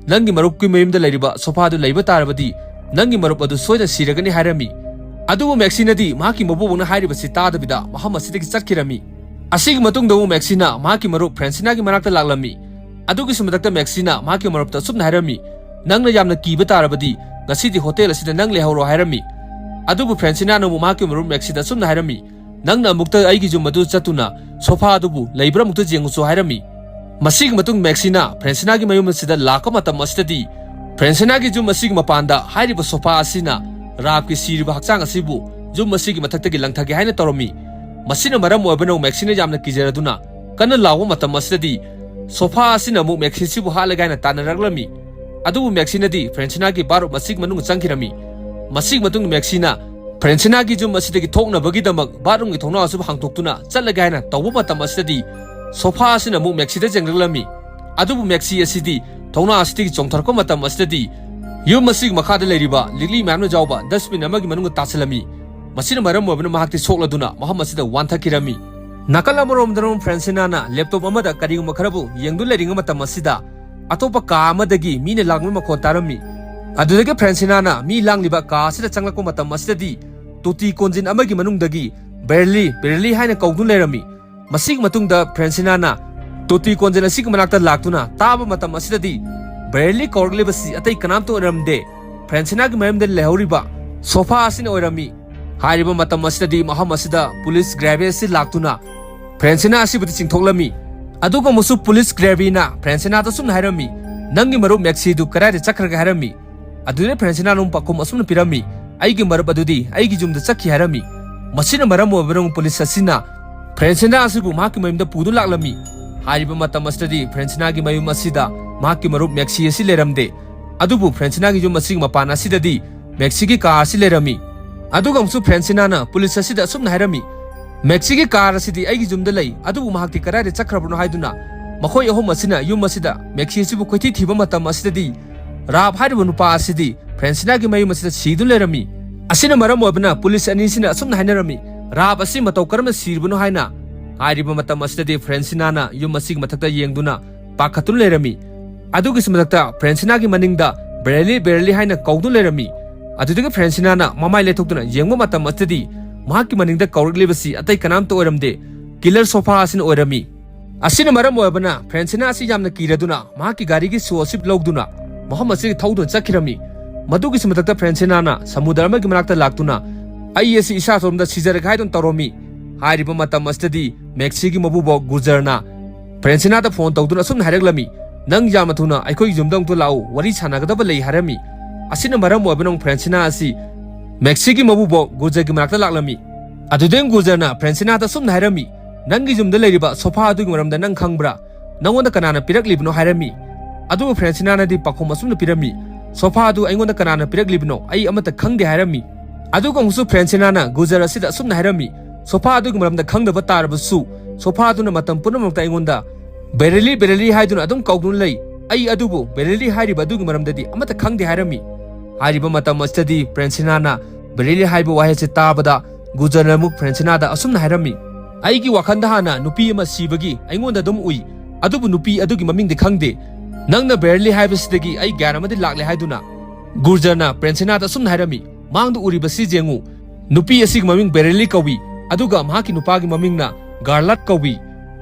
"ꯅꯪꯒꯤ ꯃꯔꯨꯞꯀꯤ ꯃꯌꯨꯝꯗ ꯂꯩꯔꯤꯕ ꯁꯣꯐꯥꯗꯨ ꯂꯩꯕ ꯇꯥꯔꯕꯗꯤ ꯅꯪꯒꯤ ꯃꯔꯨꯞ ꯑꯗꯨ ꯁꯣꯏꯗꯅ ꯁꯤꯔꯒꯅꯤ" ꯍꯥꯏꯔꯝꯃꯤ꯫ ꯑꯗꯨꯕꯨ ꯃꯦꯛꯁꯤꯅꯗꯤ ꯃꯍꯥꯛꯀꯤ ꯃꯄꯨꯕꯣꯛꯅ ꯍꯥꯏꯔꯤꯕꯁꯤ ꯇꯥꯗꯕꯤꯗ ꯃꯐꯝ ꯑꯁꯤꯗꯒꯤ ꯆꯠꯈꯤꯔꯝꯃꯤ꯫ ꯑꯁꯤꯒꯤ ꯃꯇꯨꯡꯗ ꯑꯃꯨꯛ ꯃꯦꯛꯁꯤꯅ ꯃꯍꯥꯛꯀꯤ ꯃꯔꯨꯞ ꯐ꯭ꯔꯦꯟꯁꯤꯅꯥꯒꯤ ꯃꯅꯥꯛꯇ ꯂꯥꯛꯂꯝꯃꯤ꯫ ꯑꯗꯨꯒꯤꯁꯨ ꯃꯊꯛꯇ ꯃꯦꯛꯁꯤꯅ ꯃꯍꯥꯛꯀꯤ ꯃꯔꯨꯞꯇ ꯑꯁꯨꯝꯅ ꯍꯥꯏꯔꯝꯃꯤ, "ꯅꯪꯅ ꯌꯥꯝꯅ ꯀꯤꯕ ꯇꯥꯔꯕꯗꯤ ꯉꯁꯤꯗꯤ ꯍꯣꯇꯦꯜ ꯑꯁꯤꯗ ꯅꯪ ꯂꯩꯍꯧꯔꯣ" ꯍꯥꯏꯔꯝꯃꯤ꯫ ꯑꯗꯨꯕꯨ ꯐ꯭ꯔꯦꯟꯁꯤꯅꯥꯅ ꯑꯃꯨꯛ ꯃꯍꯥꯛꯀꯤ ꯃꯔꯨꯞ ꯃꯦꯛꯁꯤꯗ ꯑꯁꯨꯝꯅ ꯍꯥꯏꯔꯝꯃꯤ, "ꯅꯪꯅ ꯑꯃꯨꯛꯇ ꯑꯩꯒꯤ ꯌꯨꯝ ꯑꯗꯨ ꯆꯠꯇꯨꯅ ꯁꯣꯐꯥ ꯑꯗꯨꯕꯨ ꯂꯩꯕ꯭ꯔꯥ ꯑꯃꯨꯛꯇ ꯌꯦꯡꯉꯨꯆꯣ" ꯍꯥꯏꯔꯝꯃꯤ꯫ ꯃꯁꯤꯒꯤ ꯃꯇꯨꯡ ꯃꯦꯛꯁꯤꯅ ꯐ꯭ꯔꯦꯟꯁꯤꯅꯥꯒꯤ ꯃꯌꯨꯝ ꯑꯁꯤꯗ ꯂꯥꯛꯄ ꯃꯇꯝ ꯑꯁꯤꯗꯗꯤ ꯐ꯭ꯔꯦꯟꯁꯤꯅꯥꯒꯤ ꯌꯨꯝ ꯑꯁꯤꯒꯤ ꯃꯄꯥꯟꯗ ꯍꯥꯏꯔꯤꯕ ꯁꯣꯐꯥ ꯑꯁꯤꯅ ꯔꯥꯞꯀꯤ ꯁꯤꯔꯤꯕ ꯍꯛꯆꯥꯡ ꯑꯁꯤꯕꯨ ꯌꯨꯝ ꯑꯁꯤꯒꯤ ꯃꯊꯛꯇꯒꯤ ꯂꯪꯊꯒꯦ ꯍꯥꯏꯅ ꯇꯧꯔꯝꯃꯤ꯫ ꯃꯁꯤꯅ ꯃꯔꯝ ꯑꯣꯏꯕꯅ ꯃꯦꯛꯁꯤꯅ ꯌꯥꯝꯅ ꯀꯤꯖꯔꯗꯨꯅ ꯀꯟꯅ ꯂꯥꯎꯕ ꯃꯇꯝ ꯑꯁꯤꯗꯗꯤ ꯁꯣꯐꯥ ꯑꯁꯤꯅ ꯑꯃꯨꯛ ꯃꯦꯛꯁꯤꯁꯤꯕꯨ ꯍꯥꯠꯂꯒꯦ ꯍꯥꯏꯅ ꯇꯥꯟꯅꯔꯛꯂꯝꯃꯤ꯫ ꯑꯗꯨꯕꯨ ꯃꯦꯛꯁꯤꯅꯗꯤ ꯐ꯭ꯔꯦꯟꯁꯤꯅꯥꯒꯤ ꯕꯥꯠꯔꯨꯝ ꯑꯁꯤꯒꯤ ꯃꯅꯨꯡꯗ ꯆꯪꯈꯤꯔꯝꯃꯤ꯫ ꯃꯁꯤꯒꯤ ꯃꯇꯨꯡꯗ ꯃꯦꯛꯁꯤꯅ ꯐ꯭ꯔꯦꯟꯁꯤꯅꯥꯒꯤ ꯌꯨꯝ ꯑꯁꯤꯗꯒꯤ ꯊꯣꯛꯅꯕꯒꯤꯗꯃꯛ ꯕꯥꯠꯔꯨꯝꯒꯤ ꯊꯣꯡꯅꯥꯎ ꯑꯁꯤꯕꯨ ꯍꯥꯡꯗꯣꯛꯇꯨꯅ ꯆꯠꯂꯒꯦ ꯍꯥꯏꯅ ꯇꯧꯕ ꯃꯇꯝ ꯑꯁꯤꯗꯗꯤ ꯁꯣꯐꯥ ꯑꯁꯤꯅ ꯑꯃꯨꯛ ꯃꯦꯛꯁꯤꯗ ꯌꯦꯡꯂꯛꯂꯝꯃꯤ꯫ ꯑꯗꯨꯕꯨ ꯃꯦꯛꯁꯤ ꯑꯁꯤꯗꯤ ꯊꯣꯡꯅꯥꯎ ꯑꯁꯤꯗꯒꯤ ꯆꯣꯡꯊꯔꯛꯄ ꯃꯇꯝ ꯑꯁꯤꯗꯗꯤ ꯌꯨꯝ ꯑꯁꯤꯒꯤ ꯃꯈꯥꯗ ꯂꯩꯔꯤꯕ ꯂꯤꯛꯂꯤ ꯃꯌꯥꯝꯅ ꯌꯥꯎꯕ ꯗꯁꯕꯤꯟ ꯑꯃꯒꯤ ꯃꯅꯨꯡꯗ ꯇꯥꯁꯤꯜꯂꯝꯃꯤ꯫ ꯃꯁꯤꯅ ꯃꯔꯝ ꯑꯣꯏꯕꯅ ꯃꯍꯥꯛꯇꯤ ꯁꯣꯛꯂꯗꯨꯅ ꯃꯐꯝ ꯑꯁꯤꯗ ꯋꯥꯟꯊꯈꯤꯔꯝꯃꯤ꯫ ꯅꯥꯀꯜ ꯑꯃꯔꯣꯝꯗꯅ ꯐ꯭ꯔꯦꯟꯁꯤꯅꯥꯅ ꯂꯦꯞꯇꯣꯞ ꯑꯃꯗ ꯀꯔꯤꯒꯨꯝꯕ ꯈꯔꯕꯨ ꯌꯦꯡꯗꯨꯅ ꯂꯩꯔꯤꯉꯩ ꯃꯇꯝ ꯑꯁꯤꯗ ꯑꯇꯣꯞꯄ ꯀꯥ ꯑꯃꯗꯒꯤ ꯃꯤꯅ ꯂꯥꯡꯕꯒꯤ ꯃꯈꯣꯟ ꯇꯥꯔꯝꯃꯤ꯫ ꯑꯗꯨꯗꯒꯤ ꯐ꯭ꯔꯦꯟꯁꯤꯅꯥꯅ ꯃꯤ ꯂꯥꯡꯂꯤꯕ ꯀꯥ ꯑꯁꯤꯗ ꯆꯪꯂꯛꯄ ꯃꯇꯝ ꯑꯁꯤꯗꯗꯤ ꯇꯣꯇꯤ ꯀꯣꯟꯖꯤꯟ ꯑꯃꯒꯤ ꯃꯅꯨꯡꯗꯒꯤ "ꯕꯦꯔꯂꯤ, ꯕꯦꯔꯂꯤ" ꯍꯥꯏꯅ ꯀꯧꯗꯨꯅ ꯂꯩꯔꯝꯃꯤ꯫ ꯃꯁꯤꯒꯤ ꯃꯇꯨꯡꯗ ꯐ꯭ꯔꯦꯟꯁꯤꯅꯥꯅ ꯇꯣꯇꯤ ꯀꯣꯟꯖꯤꯟ ꯑꯁꯤꯒꯤ ꯃꯅꯥꯛꯇ ꯂꯥꯛꯇꯨꯅ ꯇꯥꯕ ꯃꯇꯝ ꯑꯁꯤꯗꯗꯤ ꯕꯦꯔꯂꯤ ꯀꯧꯔꯛꯂꯤꯕꯁꯤ ꯑꯇꯩ ꯀꯅꯥꯝꯇ ꯑꯣꯏꯔꯝꯗꯦ, ꯐ꯭ꯔꯦꯟꯁꯤꯅꯥꯒꯤ ꯃꯌꯨꯝꯗ ꯂꯩꯍꯧꯔꯤꯕ ꯁꯣꯐꯥ ꯑꯁꯤꯅ ꯑꯣꯏꯔꯝꯃꯤ꯫ ꯍꯥꯏꯔꯤꯕ ꯃꯇꯝ ꯑꯁꯤꯗꯗꯤ ꯃꯐꯝ ꯑꯁꯤꯗ ꯄꯨꯂꯤꯁ ꯒ꯭ꯔꯦꯚꯤ ꯑꯁꯤ ꯂꯥꯛꯇꯨꯅ ꯐ꯭ꯔꯦꯟꯁꯤꯅꯥ ꯑꯁꯤꯕꯨꯗꯤ ꯆꯤꯡꯊꯣꯛꯂꯝꯃꯤ꯫ ꯑꯗꯨꯒ ꯑꯃꯨꯛꯁꯨ ꯄꯨꯂꯤꯁ ꯒ꯭ꯔꯦꯚꯤꯅ ꯐ꯭ꯔꯦꯟꯁꯤꯅꯥꯗ ꯑꯁꯨꯝꯅ ꯍꯥꯏꯔꯝꯃꯤ, "ꯅꯪꯒꯤ ꯃꯔꯨꯞ ꯃꯦꯛꯁꯤꯗꯨ ꯀꯗꯥꯏꯗ ꯆꯠꯈ꯭ꯔꯒꯦ?" ꯍꯥꯏꯔꯝꯃꯤ꯫ ꯑꯗꯨꯗ ꯐ꯭ꯔꯦꯟꯁꯤꯅꯥꯅ ꯑꯃꯨꯛ ꯄꯥꯎꯈꯨꯝ ꯑꯁꯨꯝꯅ ꯄꯤꯔꯝꯃꯤ, "ꯑꯩꯒꯤ ꯃꯔꯨꯞ ꯑꯗꯨꯗꯤ ꯑꯩꯒꯤ ꯌꯨꯝꯗ ꯆꯠꯈꯤ" ꯍꯥꯏꯔꯝꯃꯤ꯫ ꯃꯁꯤꯅ ꯃꯔꯝ ꯑꯣꯏꯕꯅ ꯑꯃꯨꯛ ꯄꯨꯂꯤꯁ ꯑꯁꯤꯅ ꯐ꯭ꯔꯦꯟꯁꯤꯅꯥ ꯑꯁꯤꯕꯨ ꯃꯍꯥꯛꯀꯤ ꯃꯌꯨꯝꯗ ꯄꯨꯗꯨꯅ ꯂꯥꯛꯂꯝꯃꯤ꯫ ꯍꯥꯏꯔꯤꯕ ꯃꯇꯝ ꯑꯁꯤꯗꯗꯤ ꯐ꯭ꯔꯦꯟꯁꯤꯅꯥꯒꯤ ꯃꯌꯨꯝ ꯑꯁꯤꯗ ꯃꯍꯥꯛꯀꯤ ꯃꯔꯨꯞ ꯃꯦꯛꯁꯤ ꯑꯁꯤ ꯂꯩꯔꯝꯗꯦ꯫ ꯑꯗꯨꯕꯨ ꯐ꯭ꯔꯦꯟꯁꯤꯅꯥꯒꯤ ꯌꯨꯝ ꯑꯁꯤꯒꯤ ꯃꯄꯥꯟ ꯑꯁꯤꯗꯗꯤ ꯃꯦꯛꯁꯤꯒꯤ ꯀꯥꯔ ꯑꯁꯤ ꯂꯩꯔꯝꯃꯤ꯫ ꯑꯗꯨꯒ ꯑꯃꯨꯛꯁꯨ ꯐ꯭ꯔꯦꯟꯁꯤꯅꯥꯅ ꯄꯨꯂꯤꯁ ꯑꯁꯤꯗ ꯑꯁꯨꯝꯅ ꯍꯥꯏꯔꯝꯃꯤ, "ꯃꯦꯛꯁꯤꯒꯤ ꯀꯥꯔ ꯑꯁꯤꯗꯤ ꯑꯩꯒꯤ ꯌꯨꯝꯗ ꯂꯩ, ꯑꯗꯨꯕꯨ ꯃꯍꯥꯛꯇꯤ ꯀꯗꯥꯏꯗ ꯆꯠꯈ꯭ꯔꯕꯅꯣ?" ꯍꯥꯏꯗꯨꯅ ꯃꯈꯣꯏ ꯑꯍꯨꯝ ꯑꯁꯤꯅ ꯌꯨꯝ ꯑꯁꯤꯗ ꯃꯦꯛꯁꯤ ꯑꯁꯤꯕꯨ ꯀꯣꯏꯊꯤ ꯊꯤꯕ ꯃꯇꯝ ꯑꯁꯤꯗꯗꯤ ꯔꯥꯞ ꯍꯥꯏꯔꯤꯕ ꯅꯨꯄꯥ ꯑꯁꯤꯗꯤ ꯐ꯭ꯔꯦꯟꯁꯤꯅꯥꯒꯤ ꯃꯌꯨꯝ ꯑꯁꯤꯗ ꯁꯤꯗꯨꯅ ꯂꯩꯔꯝꯃꯤ꯫ ꯑꯁꯤꯅ ꯃꯔꯝ ꯑꯣꯏꯕꯅ ꯄꯨꯂꯤꯁ ꯑꯅꯤꯁꯤꯅ ꯑꯁꯨꯝꯅ ꯍꯥꯏꯅꯔꯝꯃꯤ, "ꯔꯥꯞ ꯑꯁꯤ ꯃꯇꯧ ꯀꯔꯝꯅ ꯁꯤꯔꯤꯕꯅꯣ?" ꯍꯥꯏꯅ꯫ ꯍꯥꯏꯔꯤꯕ ꯃꯇꯝ ꯑꯁꯤꯗꯗꯤ ꯐ꯭ꯔꯦꯟꯁꯤꯅꯥꯅ ꯌꯨꯝ ꯑꯁꯤꯒꯤ ꯃꯊꯛꯇ ꯌꯦꯡꯗꯨꯅ ꯄꯥꯈꯠꯇꯨꯅ ꯂꯩꯔꯝꯃꯤ꯫ ꯑꯗꯨꯒꯤꯁꯨ ꯃꯊꯛꯇ ꯐ꯭ꯔꯦꯟꯁꯤꯅꯥꯒꯤ ꯃꯅꯤꯡꯗ "ꯕꯦꯔꯂꯤ, ꯕꯦꯔꯂꯤ" ꯍꯥꯏꯅ ꯀꯧꯗꯨꯅ ꯂꯩꯔꯝꯃꯤ꯫ ꯑꯗꯨꯗꯒꯤ ꯐ꯭ꯔꯦꯟꯁꯤꯅꯥꯅ ꯃꯃꯥꯏ ꯂꯩꯊꯣꯛꯇꯨꯅ ꯌꯦꯡꯕ ꯃꯇꯝ ꯑꯁꯤꯗꯗꯤ ꯃꯍꯥꯛꯀꯤ ꯃꯅꯤꯡꯗ ꯀꯧꯔꯛꯂꯤꯕꯁꯤ ꯑꯇꯩ ꯀꯅꯥꯝꯇ ꯑꯣꯏꯔꯝꯗꯦ, ꯀꯤꯂꯔ ꯁꯣꯐꯥ ꯑꯁꯤꯅ ꯑꯣꯏꯔꯝꯃꯤ꯫ ꯑꯁꯤꯅ ꯃꯔꯝ ꯑꯣꯏꯔꯕꯅ ꯐ꯭ꯔꯦꯟꯁꯤꯅꯥ ꯑꯁꯤ ꯌꯥꯝꯅ ꯀꯤꯔꯗꯨꯅ ꯃꯍꯥꯛꯀꯤ ꯒꯥꯔꯤꯒꯤ ꯁꯣ ꯑꯁꯤ ꯂꯧꯗꯨꯅ ꯃꯐꯝ ꯑꯁꯤꯒꯤ ꯊꯧꯗꯨꯅ ꯆꯠꯈꯤꯔꯝꯃꯤ꯫ ꯃꯗꯨꯒꯤꯁꯨ ꯃꯊꯛꯇ ꯐ꯭ꯔꯦꯟꯁꯤꯅꯥꯅ ꯁꯃꯨꯗ꯭ꯔ ꯑꯃꯒꯤ ꯃꯅꯥꯛꯇ ꯂꯥꯛꯇꯨꯅ ꯑꯩ ꯑꯁꯤ ꯏꯁꯥ ꯏꯇꯣꯝꯇ ꯁꯤꯖꯔꯒꯦ ꯍꯥꯏꯗꯨꯅ ꯇꯧꯔꯝꯃꯤ꯫ ꯍꯥꯏꯔꯤꯕ ꯃꯇꯝ ꯑꯁꯤꯗꯗꯤ ꯃꯦꯛꯁꯤꯒꯤ ꯃꯄꯨꯕꯣꯛ ꯒꯨꯖꯔꯅ ꯐ꯭ꯔꯦꯟꯁꯤꯅꯥꯗ ꯐꯣꯟ ꯇꯧꯗꯨꯅ ꯑꯁꯨꯝꯅ ꯍꯥꯏꯔꯛꯂꯝꯃꯤ, "ꯅꯪ ꯌꯥꯝꯅ ꯊꯨꯅ ꯑꯩꯈꯣꯏꯒꯤ ꯌꯨꯝꯗ ꯑꯃꯨꯛꯇ ꯂꯥꯛꯎ, ꯋꯥꯔꯤ ꯁꯥꯟꯅꯒꯗꯕ ꯂꯩ" ꯍꯥꯏꯔꯝꯃꯤ꯫ ꯑꯁꯤꯅ ꯃꯔꯝ ꯑꯣꯏꯕꯅ ꯐ꯭ꯔꯦꯟꯁꯤꯅꯥ ꯑꯁꯤ ꯃꯦꯛꯁꯤꯒꯤ ꯃꯄꯨꯕꯣꯛ ꯒꯨꯖꯔꯒꯤ ꯃꯅꯥꯛꯇ ꯂꯥꯛꯂꯝꯃꯤ꯫ ꯑꯗꯨꯗꯩ ꯒꯨꯖꯔꯅ ꯐ꯭ꯔꯦꯟꯁꯤꯅꯥꯗ ꯑꯁꯨꯝꯅ ꯍꯥꯏꯔꯝꯃꯤ, "ꯅꯪꯒꯤ ꯌꯨꯝꯗ ꯂꯩꯔꯤꯕ ꯁꯣꯐꯥ ꯑꯗꯨꯒꯤ ꯃꯔꯝꯗ ꯅꯪ ꯈꯪꯕ꯭ꯔꯥ? ꯅꯪꯉꯣꯟꯗ ꯀꯅꯥꯅ ꯄꯤꯔꯛꯂꯤꯕꯅꯣ?" ꯍꯥꯏꯔꯝꯃꯤ꯫ ꯑꯗꯨꯕꯨ ꯐ꯭ꯔꯦꯟꯁꯤꯅꯥꯅꯗꯤ ꯄꯥꯎꯈꯨꯝ ꯑꯁꯨꯝꯅ ꯄꯤꯔꯝꯃꯤ, "ꯁꯣꯐꯥ ꯑꯗꯨ ꯑꯩꯉꯣꯟꯗ ꯀꯅꯥꯅ ꯄꯤꯔꯛꯂꯤꯕꯅꯣ? ꯑꯩ ꯑꯃꯠꯇ ꯈꯪꯗꯦ" ꯍꯥꯏꯔꯝꯃꯤ꯫ ꯑꯗꯨꯒ ꯑꯃꯨꯛꯁꯨ ꯐ꯭ꯔꯦꯟꯁꯤꯅꯥꯅ ꯒꯨꯖꯔ ꯑꯁꯤꯗ ꯑꯁꯨꯝꯅ ꯍꯥꯏꯔꯝꯃꯤ, "ꯁꯣꯐꯥ ꯑꯗꯨꯒꯤ ꯃꯔꯝꯗ ꯈꯪꯗꯕ ꯇꯥꯔꯕꯁꯨ, ꯁꯣꯐꯥ ꯑꯗꯨꯅ ꯃꯇꯝ ꯄꯨꯝꯅꯃꯛꯇ ꯑꯩꯉꯣꯟꯗ ꯕꯦꯔꯦꯂꯤ, ꯕꯦꯔꯦꯂꯤ ꯍꯥꯏꯗꯨꯅ ꯑꯗꯨꯝ ꯀꯧꯗꯨꯅ ꯂꯩ꯫ ꯑꯩ ꯑꯗꯨꯕꯨ ꯕꯦꯔꯦꯂꯤ ꯍꯥꯏꯔꯤꯕ ꯑꯗꯨꯒꯤ ꯃꯔꯝꯗꯗꯤ ꯑꯃꯠꯇ ꯈꯪꯗꯦ" ꯍꯥꯏꯔꯝꯃꯤ꯫ ꯍꯥꯏꯔꯤꯕ ꯃꯇꯝ ꯑꯁꯤꯗꯗꯤ ꯐ꯭ꯔꯦꯟꯁꯤꯅꯥꯅ ꯕꯦꯔꯦꯂꯤ ꯍꯥꯏꯕ ꯋꯥꯍꯩ ꯑꯁꯤ ꯇꯥꯕꯗ ꯒꯨꯖꯔꯅ ꯑꯃꯨꯛ ꯐ꯭ꯔꯦꯟꯁꯤꯅꯥꯗ ꯑꯁꯨꯝꯅ ꯍꯥꯏꯔꯝꯃꯤ, "ꯑꯩꯒꯤ ꯋꯥꯈꯜꯗ ꯍꯥꯟꯅ ꯅꯨꯄꯤ ꯑꯃ ꯁꯤꯕꯒꯤ ꯑꯩꯉꯣꯟꯗ ꯑꯗꯨꯝ ꯎꯏ, ꯑꯗꯨꯕꯨ ꯅꯨꯄꯤ ꯑꯗꯨꯒꯤ ꯃꯃꯤꯡꯗꯤ ꯈꯪꯗꯦ꯫ ꯅꯪꯅ ꯕꯦꯔꯦꯂꯤ ꯍꯥꯏꯕꯁꯤꯗꯒꯤ ꯑꯩ ꯒ꯭ꯌꯥꯟ ꯑꯃꯗꯤ ꯂꯥꯛꯂꯦ" ꯍꯥꯏꯗꯨꯅ ꯒꯨꯖꯔꯅ ꯐ꯭ꯔꯦꯟꯁꯤꯅꯥꯗ ꯑꯁꯨꯝꯅ ꯍꯥꯏꯔꯝꯃꯤ, "ꯃꯥꯡꯗ ꯎꯔꯤꯕꯁꯤ ꯌꯦꯡꯉꯨ, ꯅꯨꯄꯤ ꯑꯁꯤꯒꯤ ꯃꯃꯤꯡ ꯕꯦꯔꯦꯂꯤ ꯀꯧꯏ, ꯑꯗꯨꯒ ꯃꯍꯥꯛꯀꯤ ꯅꯨꯄꯥꯒꯤ ꯃꯃꯤꯡꯅ ꯒꯥꯔꯂꯥꯠ ꯀꯧꯏ꯫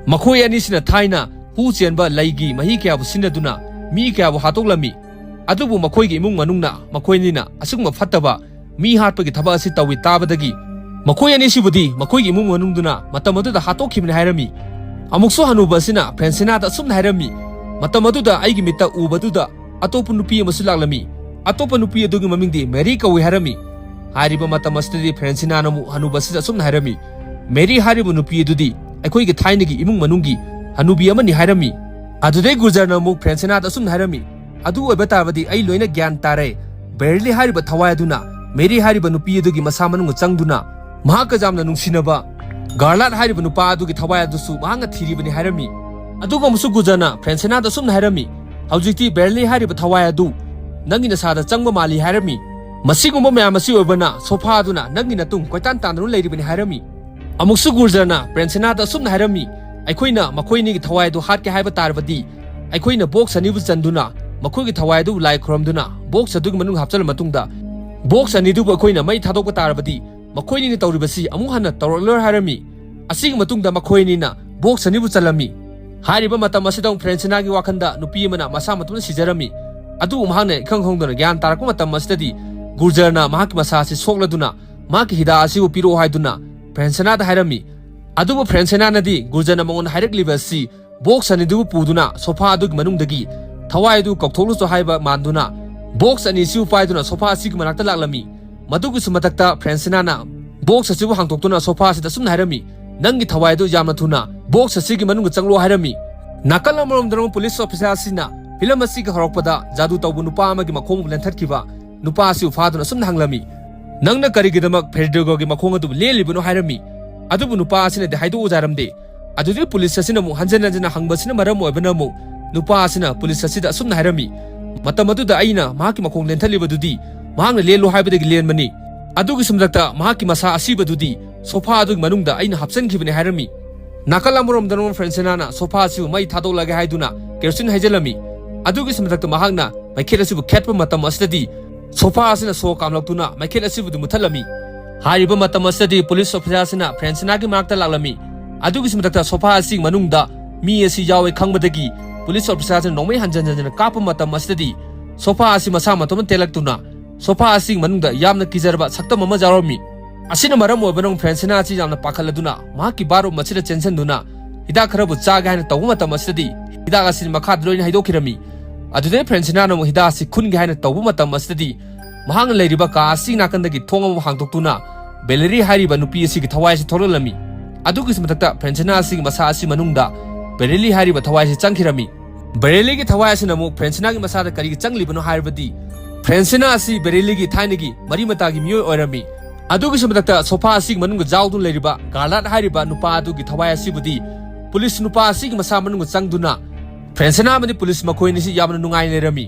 ꯃꯈꯣꯏ ꯑꯅꯤꯁꯤꯅ ꯊꯥꯏꯅ ꯍꯨ ꯆꯦꯟꯕ ꯂꯩꯒꯤ ꯃꯍꯤ ꯀꯌꯥꯕꯨ ꯁꯤꯖꯤꯟꯅꯗꯨꯅ ꯃꯤ ꯀꯌꯥꯕꯨ ꯍꯥꯠꯇꯣꯛꯂꯝꯃꯤ꯫ ꯑꯗꯨꯕꯨ ꯃꯈꯣꯏꯒꯤ ꯏꯃꯨꯡ ꯃꯅꯨꯡꯅ ꯃꯈꯣꯏ ꯑꯅꯤꯅ ꯑꯁꯤꯒꯨꯝꯕ ꯐꯠꯇꯕ ꯃꯤ ꯍꯥꯠꯄꯒꯤ ꯊꯕꯛ ꯑꯁꯤ ꯇꯧꯏ ꯇꯥꯕꯗꯒꯤ ꯃꯈꯣꯏ ꯑꯅꯤꯁꯤꯕꯨꯗꯤ ꯃꯈꯣꯏꯒꯤ ꯏꯃꯨꯡ ꯃꯅꯨꯡꯗꯨꯅ ꯃꯇꯝ ꯑꯗꯨꯗ ꯍꯥꯠꯇꯣꯛꯈꯤꯕꯅꯤ" ꯍꯥꯏꯔꯝꯃꯤ꯫ ꯑꯃꯨꯛꯁꯨ ꯍꯅꯨꯕ ꯑꯁꯤꯅ ꯐ꯭ꯔꯦꯟꯁꯤꯅꯥꯗ ꯑꯁꯨꯝꯅ ꯍꯥꯏꯔꯝꯃꯤ, "ꯃꯇꯝ ꯑꯗꯨꯗ ꯑꯩꯒꯤ ꯃꯤꯠꯇ ꯎꯕꯗꯨꯗ ꯑꯇꯣꯞꯄ ꯅꯨꯄꯤ ꯑꯃꯁꯨ ꯂꯥꯛꯂꯝꯃꯤ꯫ ꯑꯇꯣꯞꯄ ꯅꯨꯄꯤ ꯑꯗꯨꯒꯤ ꯃꯃꯤꯡꯗꯤ ꯃꯦꯔꯤ ꯀꯧꯏ" ꯍꯥꯏꯔꯝꯃꯤ꯫ ꯍꯥꯏꯔꯤꯕ ꯃꯇꯝ ꯑꯁꯤꯗꯗꯤ ꯐ꯭ꯔꯦꯟꯁꯤꯅꯥꯅ ꯑꯃꯨꯛ ꯍꯅꯨꯕ ꯑꯁꯤꯗ ꯑꯁꯨꯝꯅ ꯍꯥꯏꯔꯝꯃꯤ, "ꯃꯦꯔꯤ ꯍꯥꯏꯔꯤꯕ ꯅꯨꯄꯤ ꯑꯗꯨꯗꯤ ꯑꯩꯈꯣꯏꯒꯤ ꯊꯥꯏꯅꯒꯤ ꯏꯃꯨꯡ ꯃꯅꯨꯡꯒꯤ ꯍꯅꯨꯕꯤ ꯑꯃꯅꯤ" ꯍꯥꯏꯔꯝꯃꯤ꯫ ꯑꯗꯨꯗꯩ ꯒꯨꯖꯔꯅ ꯑꯃꯨꯛ ꯐ꯭ꯔꯦꯟꯁꯤꯅꯥꯗ ꯑꯁꯨꯝꯅ ꯍꯥꯏꯔꯝꯃꯤ, "ꯑꯗꯨ ꯑꯣꯏꯕ ꯇꯥꯔꯕꯗꯤ ꯑꯩ ꯂꯣꯏꯅ ꯒ꯭ꯌꯥꯟ ꯇꯥꯔꯦ꯫ ꯕꯦꯔꯂꯤ ꯍꯥꯏꯔꯤꯕ ꯊꯋꯥꯏ ꯑꯗꯨꯅ ꯃꯦꯔꯤ ꯍꯥꯏꯔꯤꯕ ꯅꯨꯄꯤ ꯑꯗꯨꯒꯤ ꯃꯁꯥ ꯃꯅꯨꯡꯗ ꯆꯪꯗꯨꯅ ꯃꯍꯥꯛꯀ ꯌꯥꯝꯅ ꯅꯨꯡꯁꯤꯅꯕ ꯒꯥꯔꯂꯥꯠ ꯍꯥꯏꯔꯤꯕ ꯅꯨꯄꯥ ꯑꯗꯨꯒꯤ ꯊꯋꯥꯏ ꯑꯗꯨꯁꯨ ꯃꯍꯥꯛꯅ ꯊꯤꯔꯤꯕꯅꯤ" ꯍꯥꯏꯔꯝꯃꯤ꯫ ꯑꯗꯨꯒ ꯑꯃꯨꯛꯁꯨ ꯒꯨꯖꯔꯅ ꯐ꯭ꯔꯦꯟꯁꯤꯅꯥꯗ ꯑꯁꯨꯝꯅ ꯍꯥꯏꯔꯝꯃꯤ, "ꯍꯧꯖꯤꯛꯇꯤ ꯕꯦꯔꯂꯤ ꯍꯥꯏꯔꯤꯕ ꯊꯋꯥꯏ ꯑꯗꯨ ꯅꯪꯒꯤ ꯅꯁꯥꯗ ꯆꯪꯕ ꯃꯥꯜꯂꯤ" ꯍꯥꯏꯔꯝꯃꯤ꯫ "ꯃꯁꯤꯒꯨꯝꯕ ꯃꯌꯥꯝ ꯑꯁꯤ ꯑꯣꯏꯕꯅ ꯁꯣꯐꯥ ꯑꯗꯨꯅ ꯅꯪꯒꯤ ꯅꯇꯨꯡ ꯀꯣꯏꯇꯥꯟ ꯇꯥꯟꯗꯨꯅ ꯂꯩꯔꯤꯕꯅꯤ" ꯍꯥꯏꯔꯝꯃꯤ꯫ ꯑꯃꯨꯛꯁꯨ ꯒꯨꯔꯖꯔꯅ ꯐ꯭ꯔꯦꯟꯁꯤꯅꯥꯗ ꯑꯁꯨꯝꯅ ꯍꯥꯏꯔꯝꯃꯤ, "ꯑꯩꯈꯣꯏꯅ ꯃꯈꯣꯏ ꯑꯅꯤꯒꯤ ꯊꯋꯥꯏ ꯑꯗꯨ ꯍꯥꯠꯀꯦ ꯍꯥꯏꯕ ꯇꯥꯔꯕꯗꯤ ꯑꯩꯈꯣꯏꯅ ꯕꯣꯛꯁ ꯑꯅꯤꯕꯨ ꯆꯟꯗꯨꯅ ꯃꯈꯣꯏꯒꯤ ꯊꯋꯥꯏ ꯑꯗꯨ ꯂꯥꯏ ꯈꯨꯔꯨꯝꯗꯨꯅ ꯕꯣꯛꯁ ꯑꯗꯨꯒꯤ ꯃꯅꯨꯡ ꯍꯥꯞꯆꯤꯜꯂ ꯃꯇꯨꯡꯗ ꯕꯣꯛꯁ ꯑꯅꯤꯗꯨꯕꯨ ꯑꯩꯈꯣꯏꯅ ꯃꯩ ꯊꯥꯗꯣꯛꯄ ꯇꯥꯔꯕꯗꯤ ꯃꯈꯣꯏꯅꯤꯅ ꯇꯧꯔꯤꯕꯁꯤ ꯑꯃꯨꯛ ꯍꯟꯅ ꯇꯧꯔꯛꯂꯣꯏ ꯍꯥꯏꯔꯝꯃꯤ꯫ ꯑꯁꯤꯒꯤ ꯃꯇꯨꯡꯗ ꯃꯈꯣꯏ ꯑꯅꯤꯅ ꯕꯣꯛꯁ ꯑꯅꯤꯕꯨ ꯆꯜꯂꯝꯃꯤ꯫ ꯍꯥꯏꯔꯤꯕ ꯃꯇꯝ ꯑꯁꯤꯗ ꯑꯃꯨꯛ ꯐ꯭ꯔꯦꯟꯁꯤꯅꯥꯒꯤ ꯋꯥꯈꯜꯗ ꯅꯨꯄꯤ ꯑꯃꯅ ꯃꯁꯥ ꯃꯇꯣꯝꯇ ꯁꯤꯖꯔꯝꯃꯤ꯫ ꯑꯗꯨꯕꯨ ꯃꯍꯥꯛꯅ ꯏꯈꯪ ꯈꯪꯍꯧꯗꯅ ꯒ꯭ꯌꯥꯟ ꯇꯥꯔꯛꯄ ꯃꯇꯝ ꯑꯁꯤꯗꯗꯤ ꯒꯨꯔꯖꯔꯅ ꯃꯍꯥꯛꯀꯤ ꯃꯁꯥ ꯑꯁꯤ ꯁꯣꯛꯂꯗꯨꯅ ꯃꯍꯥꯛꯀꯤ ꯍꯤꯗꯥꯛ ꯑꯁꯤꯕꯨ ꯄꯤꯔꯛꯑꯣ ꯍꯥꯏꯗꯨꯅ ꯐ꯭ꯔꯦꯟꯁꯤꯅꯥꯗ ꯍꯥꯏꯔꯝꯃꯤ꯫ ꯑꯗꯨꯕꯨ ꯐ꯭ꯔꯦꯟꯁꯤꯅꯥꯅꯗꯤ ꯒꯨꯔꯖꯔꯅ ꯃꯉꯣꯟꯗ ꯍꯥꯏꯔꯛꯂꯤꯕ ꯑꯁꯤ ꯕꯣꯛꯁ ꯑꯅꯤꯗꯨꯕꯨ ꯄꯨꯗꯨꯅ ꯁꯣꯐꯥ ꯑꯗꯨꯒꯤ ꯃꯅꯨꯡꯗꯒꯤ ꯊꯋꯥꯏ ꯑꯗꯨ ꯀꯧꯊꯣꯛꯂꯨꯆꯣ ꯍꯥꯏꯕ ꯃꯥꯟꯗꯨꯅ ꯕꯣꯛꯁ ꯑꯅꯤꯁꯤꯕꯨ ꯄꯥꯏꯗꯨꯅ ꯁꯣꯐꯥ ꯑꯁꯤꯒꯤ ꯃꯅꯥꯛꯇ ꯂꯥꯛꯂꯝꯃꯤ꯫ ꯃꯗꯨꯒꯤꯁꯨ ꯃꯊꯛꯇ ꯐ꯭ꯔꯦꯟꯁꯤꯅꯥꯅ ꯕꯣꯛꯁ ꯑꯁꯤꯕꯨ ꯍꯥꯡꯗꯣꯛꯇꯨꯅ ꯁꯣꯐꯥ ꯑꯁꯤꯗ ꯑꯁꯨꯝꯅ ꯍꯥꯏꯔꯝꯃꯤ, "ꯅꯪꯒꯤ ꯊꯋꯥꯏ ꯑꯗꯨ ꯌꯥꯝꯅ ꯊꯨꯅ ꯕꯣꯛꯁ ꯑꯁꯤꯒꯤ ꯃꯅꯨꯡꯗ ꯆꯪꯂꯣ" ꯍꯥꯏꯔꯝꯃꯤ꯫ ꯅꯥꯀꯜ ꯑꯃꯔꯣꯝꯗꯅ ꯑꯃꯨꯛ ꯄꯨꯂꯤꯁ ꯑꯣꯐꯤꯁꯥꯔ ꯑꯁꯤꯅ ꯐꯤꯂꯝ ꯑꯁꯤꯒꯤ ꯍꯧꯔꯛꯄꯗ ꯖꯥꯗꯨ ꯇꯧꯕ ꯅꯨꯄꯥ ꯑꯃꯒꯤ ꯃꯈꯣꯡꯕꯨ ꯂꯦꯟꯊꯠꯈꯤꯕ ꯅꯨꯄꯥ ꯑꯁꯤꯕꯨ ꯐꯥꯗꯨꯅ ꯑꯁꯨꯝꯅ ꯍꯪꯂꯝꯃꯤ, "ꯅꯪꯅ ꯀꯔꯤꯒꯤꯗꯃꯛ ꯐꯦꯗ꯭ꯔꯤꯒꯣꯒꯤ ꯃꯈꯣꯡ ꯑꯗꯨꯕꯨ ꯂꯦꯜꯂꯤꯕꯅꯣ?" ꯍꯥꯏꯔꯝꯃꯤ꯫ ꯑꯗꯨꯕꯨ ꯅꯨꯄꯥ ꯑꯁꯤꯅꯗꯤ ꯍꯥꯏꯗꯣꯛꯎ ꯌꯥꯔꯝꯗꯦ꯫ ꯑꯗꯨꯗꯒꯤ ꯄꯨꯂꯤꯁ ꯑꯁꯤꯅ ꯑꯃꯨꯛ ꯍꯟꯖꯤꯟ ꯍꯟꯖꯤꯟꯅ ꯍꯪꯕꯁꯤꯅ ꯃꯔꯝ ꯑꯣꯏꯕꯅ ꯑꯃꯨꯛ ꯅꯨꯄꯥ ꯑꯁꯤꯅ ꯄꯨꯂꯤꯁ ꯑꯁꯤꯗ ꯑꯁꯨꯝꯅ ꯍꯥꯏꯔꯝꯃꯤ, "ꯃꯇꯝ ꯑꯗꯨꯗ ꯑꯩꯅ ꯃꯍꯥꯛꯀꯤ ꯃꯈꯣꯡ ꯂꯦꯟꯊꯠꯂꯤꯕꯗꯨꯗꯤ ꯃꯍꯥꯛꯅ ꯂꯦꯜꯂꯨ ꯍꯥꯏꯕꯗꯒꯤ ꯂꯦꯟꯕꯅꯤ꯫ ꯑꯗꯨꯒꯤꯁꯨ ꯃꯊꯛꯇ ꯃꯍꯥꯛꯀꯤ ꯃꯁꯥ ꯑꯁꯤꯕꯗꯨꯗꯤ ꯁꯣꯐꯥ ꯑꯗꯨꯒꯤ ꯃꯅꯨꯡꯗ ꯑꯩꯅ ꯍꯥꯞꯆꯤꯟꯈꯤꯕꯅꯤ" ꯍꯥꯏꯔꯝꯃꯤ꯫ ꯅꯥꯀꯜ ꯑꯃꯔꯣꯝꯗꯅ ꯐ꯭ꯔꯦꯟꯁꯤꯅꯥꯅ ꯁꯣꯐꯥ ꯑꯁꯤꯕꯨ ꯃꯩ ꯊꯥꯗꯣꯛꯂꯒꯦ ꯍꯥꯏꯗꯨꯅ ꯀꯦꯔꯣꯁꯤꯟ ꯍꯩꯖꯤꯜꯂꯝꯃꯤ꯫ ꯑꯗꯨꯒꯤꯁꯨ ꯃꯊꯛꯇ ꯃꯍꯥꯛꯅ ꯃꯩꯈꯦꯠ ꯑꯁꯤꯕꯨ ꯈꯦꯠꯄ ꯃꯇꯝ ꯑꯁꯤꯗꯗꯤ ꯁꯣꯐꯥ ꯑꯁꯤꯅ ꯁꯣ ꯀꯥꯝꯂꯛꯇꯨꯅ ꯃꯩꯈꯦꯠ ꯑꯁꯤꯕꯨꯗꯤ ꯃꯨꯠꯊꯠꯂꯝꯃꯤ꯫ ꯍꯥꯏꯔꯤꯕ ꯃꯇꯝ ꯑꯁꯤꯗꯗꯤ ꯄꯨꯂꯤꯁ ꯑꯣꯐꯤꯁꯥꯔ ꯑꯁꯤꯅ ꯐ꯭ꯔꯦꯟꯁꯤꯅꯥꯒꯤ ꯃꯅꯥꯛꯇ ꯂꯥꯛꯂꯝꯃꯤ꯫ ꯑꯗꯨꯒꯤꯁꯨ ꯃꯊꯛꯇ ꯁꯣꯐꯥ ꯑꯁꯤꯒꯤ ꯃꯅꯨꯡꯗ ꯃꯤ ꯑꯁꯤ ꯌꯥꯎꯋꯦ ꯈꯪꯕꯗꯒꯤ ꯄꯨꯂꯤꯁ ꯑꯣꯐꯤꯁꯥꯔ ꯑꯁꯤꯅ ꯅꯣꯡꯃꯩ ꯍꯟꯖꯟ ꯍꯟꯖꯟꯅ ꯀꯥꯞꯄ ꯃꯇꯝ ꯑꯁꯤꯗꯗꯤ ꯁꯣꯐꯥ ꯑꯁꯤ ꯃꯁꯥ ꯃꯇꯣꯝꯇ ꯇꯦꯜꯂꯛꯇꯨꯅ ꯁꯣꯐꯥ ꯑꯁꯤꯒꯤ ꯃꯅꯨꯡꯗ ꯌꯥꯝꯅ ꯀꯤꯖꯔꯕ ꯁꯛꯇꯝ ꯑꯃ ꯌꯥꯎꯔꯝꯃꯤ꯫ ꯑꯁꯤꯅ ꯃꯔꯝ ꯑꯣꯏꯕꯅ ꯐ꯭ꯔꯦꯟꯁꯤꯅꯥ ꯑꯁꯤ ꯌꯥꯝꯅ ꯄꯥꯈꯠꯂꯗꯨꯅ ꯃꯍꯥꯛꯀꯤ ꯕꯥꯠꯔꯨꯝ ꯑꯁꯤꯗ ꯆꯦꯟꯁꯤꯟꯗꯨꯅ ꯍꯤꯗꯥꯛ ꯈꯔꯕꯨ ꯆꯥꯒꯦ ꯍꯥꯏꯅ ꯇꯧꯕ ꯃꯇꯝ ꯑꯁꯤꯗꯗꯤ ꯍꯤꯗꯥꯛ ꯑꯁꯤ ꯃꯈꯥꯗ ꯂꯣꯏꯅ ꯍꯩꯗꯣꯛꯈꯤꯔꯝꯃꯤ꯫ ꯑꯗꯨꯗꯩ ꯐ꯭ꯔꯦꯟꯁꯤꯅꯥꯅ ꯑꯃꯨꯛ ꯍꯤꯗꯥꯛ ꯑꯁꯤ ꯈꯨꯟꯒꯦ ꯍꯥꯏꯅ ꯇꯧꯕ ꯃꯇꯝ ꯑꯁꯤꯗꯗꯤ ꯃꯍꯥꯛꯅ ꯂꯩꯔꯤꯕ ꯀꯥ ꯑꯁꯤ ꯅꯥꯀꯟꯗꯒꯤ ꯊꯣꯡ ꯑꯃ ꯍꯥꯡꯗꯣꯛꯇꯨꯅ ꯕꯦꯂꯦꯔꯤ ꯍꯥꯏꯔꯤꯕ ꯅꯨꯄꯤ ꯑꯁꯤꯒꯤ ꯊꯋꯥꯏ ꯑꯁꯤ ꯊꯣꯛꯂꯛꯂꯝꯃꯤ꯫ ꯑꯗꯨꯒꯤꯁꯨ ꯃꯊꯛꯇ ꯐ꯭ꯔꯦꯟꯁꯤꯅꯥ ꯑꯁꯤꯒꯤ ꯃꯁꯥ ꯑꯁꯤ ꯃꯅꯨꯡꯗ ꯕꯦꯔꯦꯂꯤ ꯍꯥꯏꯔꯤꯕ ꯊꯋꯥꯏ ꯑꯁꯤ ꯆꯪꯈꯤꯔꯝꯃꯤ꯫ ꯕꯦꯔꯦꯂꯤꯒꯤ ꯊꯋꯥꯏ ꯑꯁꯤꯅ ꯑꯃꯨꯛ ꯐ꯭ꯔꯦꯟꯁꯤꯅꯥꯒꯤ ꯃꯁꯥꯗ ꯀꯔꯤꯒꯤ ꯆꯪꯂꯤꯕꯅꯣ ꯍꯥꯏꯔꯕꯗꯤ ꯐ꯭ꯔꯦꯟꯁꯤꯅꯥ ꯑꯁꯤ ꯕꯦꯔꯦꯂꯤꯒꯤ ꯊꯥꯏꯅꯒꯤ ꯃꯔꯤ ꯃꯇꯥꯒꯤ ꯃꯤꯑꯣꯏ ꯑꯣꯏꯔꯝꯃꯤ꯫ ꯑꯗꯨꯒꯤꯁꯨ ꯃꯊꯛꯇ ꯁꯣꯐꯥ ꯑꯁꯤꯒꯤ ꯃꯅꯨꯡꯗ ꯌꯥꯎꯗꯨꯅ ꯂꯩꯔꯤꯕ ꯒꯥꯔꯂꯥꯠ ꯍꯥꯏꯔꯤꯕ ꯅꯨꯄꯥ ꯑꯗꯨꯒꯤ ꯊꯋꯥꯏ ꯑꯁꯤꯕꯨꯗꯤ ꯄꯨꯂꯤꯁ ꯅꯨꯄꯥ ꯑꯁꯤꯒꯤ ꯃꯁꯥ ꯃꯅꯨꯡꯗ ꯆꯪꯗꯨꯅ ꯐ꯭ꯔꯦꯟꯁꯤꯅꯥ ꯑꯃꯗꯤ ꯄꯨꯂꯤꯁ ꯃꯈꯣꯏ ꯑꯅꯤꯁꯤ ꯌꯥꯝꯅ ꯅꯨꯡꯉꯥꯏꯅ ꯂꯩꯔꯝꯃꯤ꯫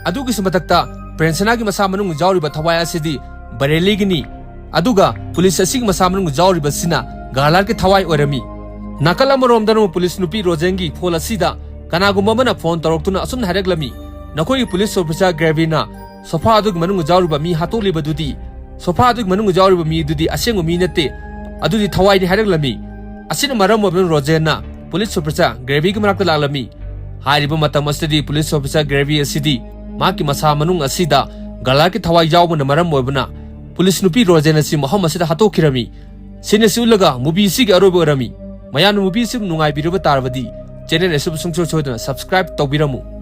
ꯑꯗꯨꯒꯤꯁꯨ ꯃꯊꯛꯇ ꯐ꯭ꯔꯦꯟꯁꯤꯅꯥꯒꯤ ꯃꯁꯥ ꯃꯅꯨꯡꯗ ꯌꯥꯎꯔꯤꯕ ꯊꯋꯥꯏ ꯑꯁꯤꯗꯤ ꯕꯔꯦꯂꯤꯒꯤꯅꯤ꯫ ꯑꯗꯨꯒ ꯄꯨꯂꯤꯁ ꯑꯁꯤꯒꯤ ꯃꯁꯥ ꯃꯅꯨꯡꯗ ꯌꯥꯎꯔꯤꯕꯁꯤꯅ ꯒꯥꯔꯂꯥꯠꯀꯤ ꯊꯋꯥꯏ ꯑꯣꯏꯔꯝꯃꯤ꯫ ꯅꯥꯀꯜ ꯑꯃꯔꯣꯝꯗꯅ ꯑꯃꯨꯛ ꯄꯨꯂꯤꯁ ꯅꯨꯄꯤ ꯔꯣꯖꯦꯟꯒꯤ ꯐꯣꯟ ꯑꯁꯤꯗ ꯀꯅꯥꯒꯨꯝꯕ ꯑꯃꯅ ꯐꯣꯟ ꯇꯧꯔꯛꯇꯨꯅ ꯑꯁꯨꯝꯅ ꯍꯥꯏꯔꯛꯂꯝꯃꯤ, "ꯅꯈꯣꯏꯒꯤ ꯄꯨꯂꯤꯁ ꯑꯣꯐꯤꯁꯥꯔ ꯒ꯭ꯔꯦꯚꯤꯅ ꯁꯣꯐꯥ ꯑꯗꯨꯒꯤ ꯃꯅꯨꯡꯗ ꯌꯥꯎꯔꯤꯕ ꯃꯤ ꯍꯥꯠꯇꯣꯛꯂꯤꯕꯗꯨꯗꯤ, ꯁꯣꯐꯥ ꯑꯗꯨꯒꯤ ꯃꯅꯨꯡꯗ ꯌꯥꯎꯔꯤꯕ ꯃꯤ ꯑꯗꯨꯗꯤ ꯑꯁꯦꯡꯕ ꯃꯤ ꯅꯠꯇꯦ, ꯑꯗꯨꯗꯤ ꯊꯋꯥꯏꯅꯤ ꯍꯥꯏꯔꯛꯂꯝꯃꯤ꯫ ꯑꯁꯤꯅ ꯃꯔꯝ ꯑꯣꯏꯗꯨꯅ ꯔꯣꯖꯦꯟꯅ police officer ꯒ꯭ꯔꯦꯚꯤꯒꯤ ꯃꯅꯥꯛꯇ ꯂꯥꯛꯂꯝꯃꯤ꯫ ꯍꯥꯏꯔꯤꯕ ꯃꯇꯝ ꯑꯁꯤꯗꯗꯤ police officer ꯒ꯭ꯔꯦꯚꯤ ꯑꯁꯤꯗꯤ ꯃꯍꯥꯛꯀꯤ ꯃꯁꯥ ꯃꯅꯨꯡ ꯑꯁꯤꯗ ꯒꯂꯥꯒꯤ ꯊꯋꯥꯏ ꯌꯥꯎꯕꯅ ꯃꯔꯝ ꯑꯣꯏꯕꯅ police ꯅꯨꯄꯤ ꯔꯣꯖꯦꯟ ꯑꯁꯤ ꯃꯐꯝ ꯑꯁꯤꯗ ꯍꯥꯠꯇꯣꯛꯈꯤꯔꯝꯃꯤ꯫ ꯁꯤꯅ ꯁꯤ ꯎꯠꯂꯒ movie ꯑꯁꯤꯒꯤ ꯑꯔꯣꯏꯕ ꯑꯣꯏꯔꯝꯃꯤ꯫ ꯃꯌꯥꯝꯅ movie ꯑꯁꯤꯕꯨ ꯅꯨꯡꯉꯥꯏꯕꯤꯔꯕ ꯇꯥꯔꯕꯗꯤ channel ꯑꯁꯤꯕꯨ ꯁꯨꯡꯁꯣꯏ ꯁꯣꯏꯗꯅ subscribe ꯇꯧꯕꯤꯔꯝꯃꯨ꯫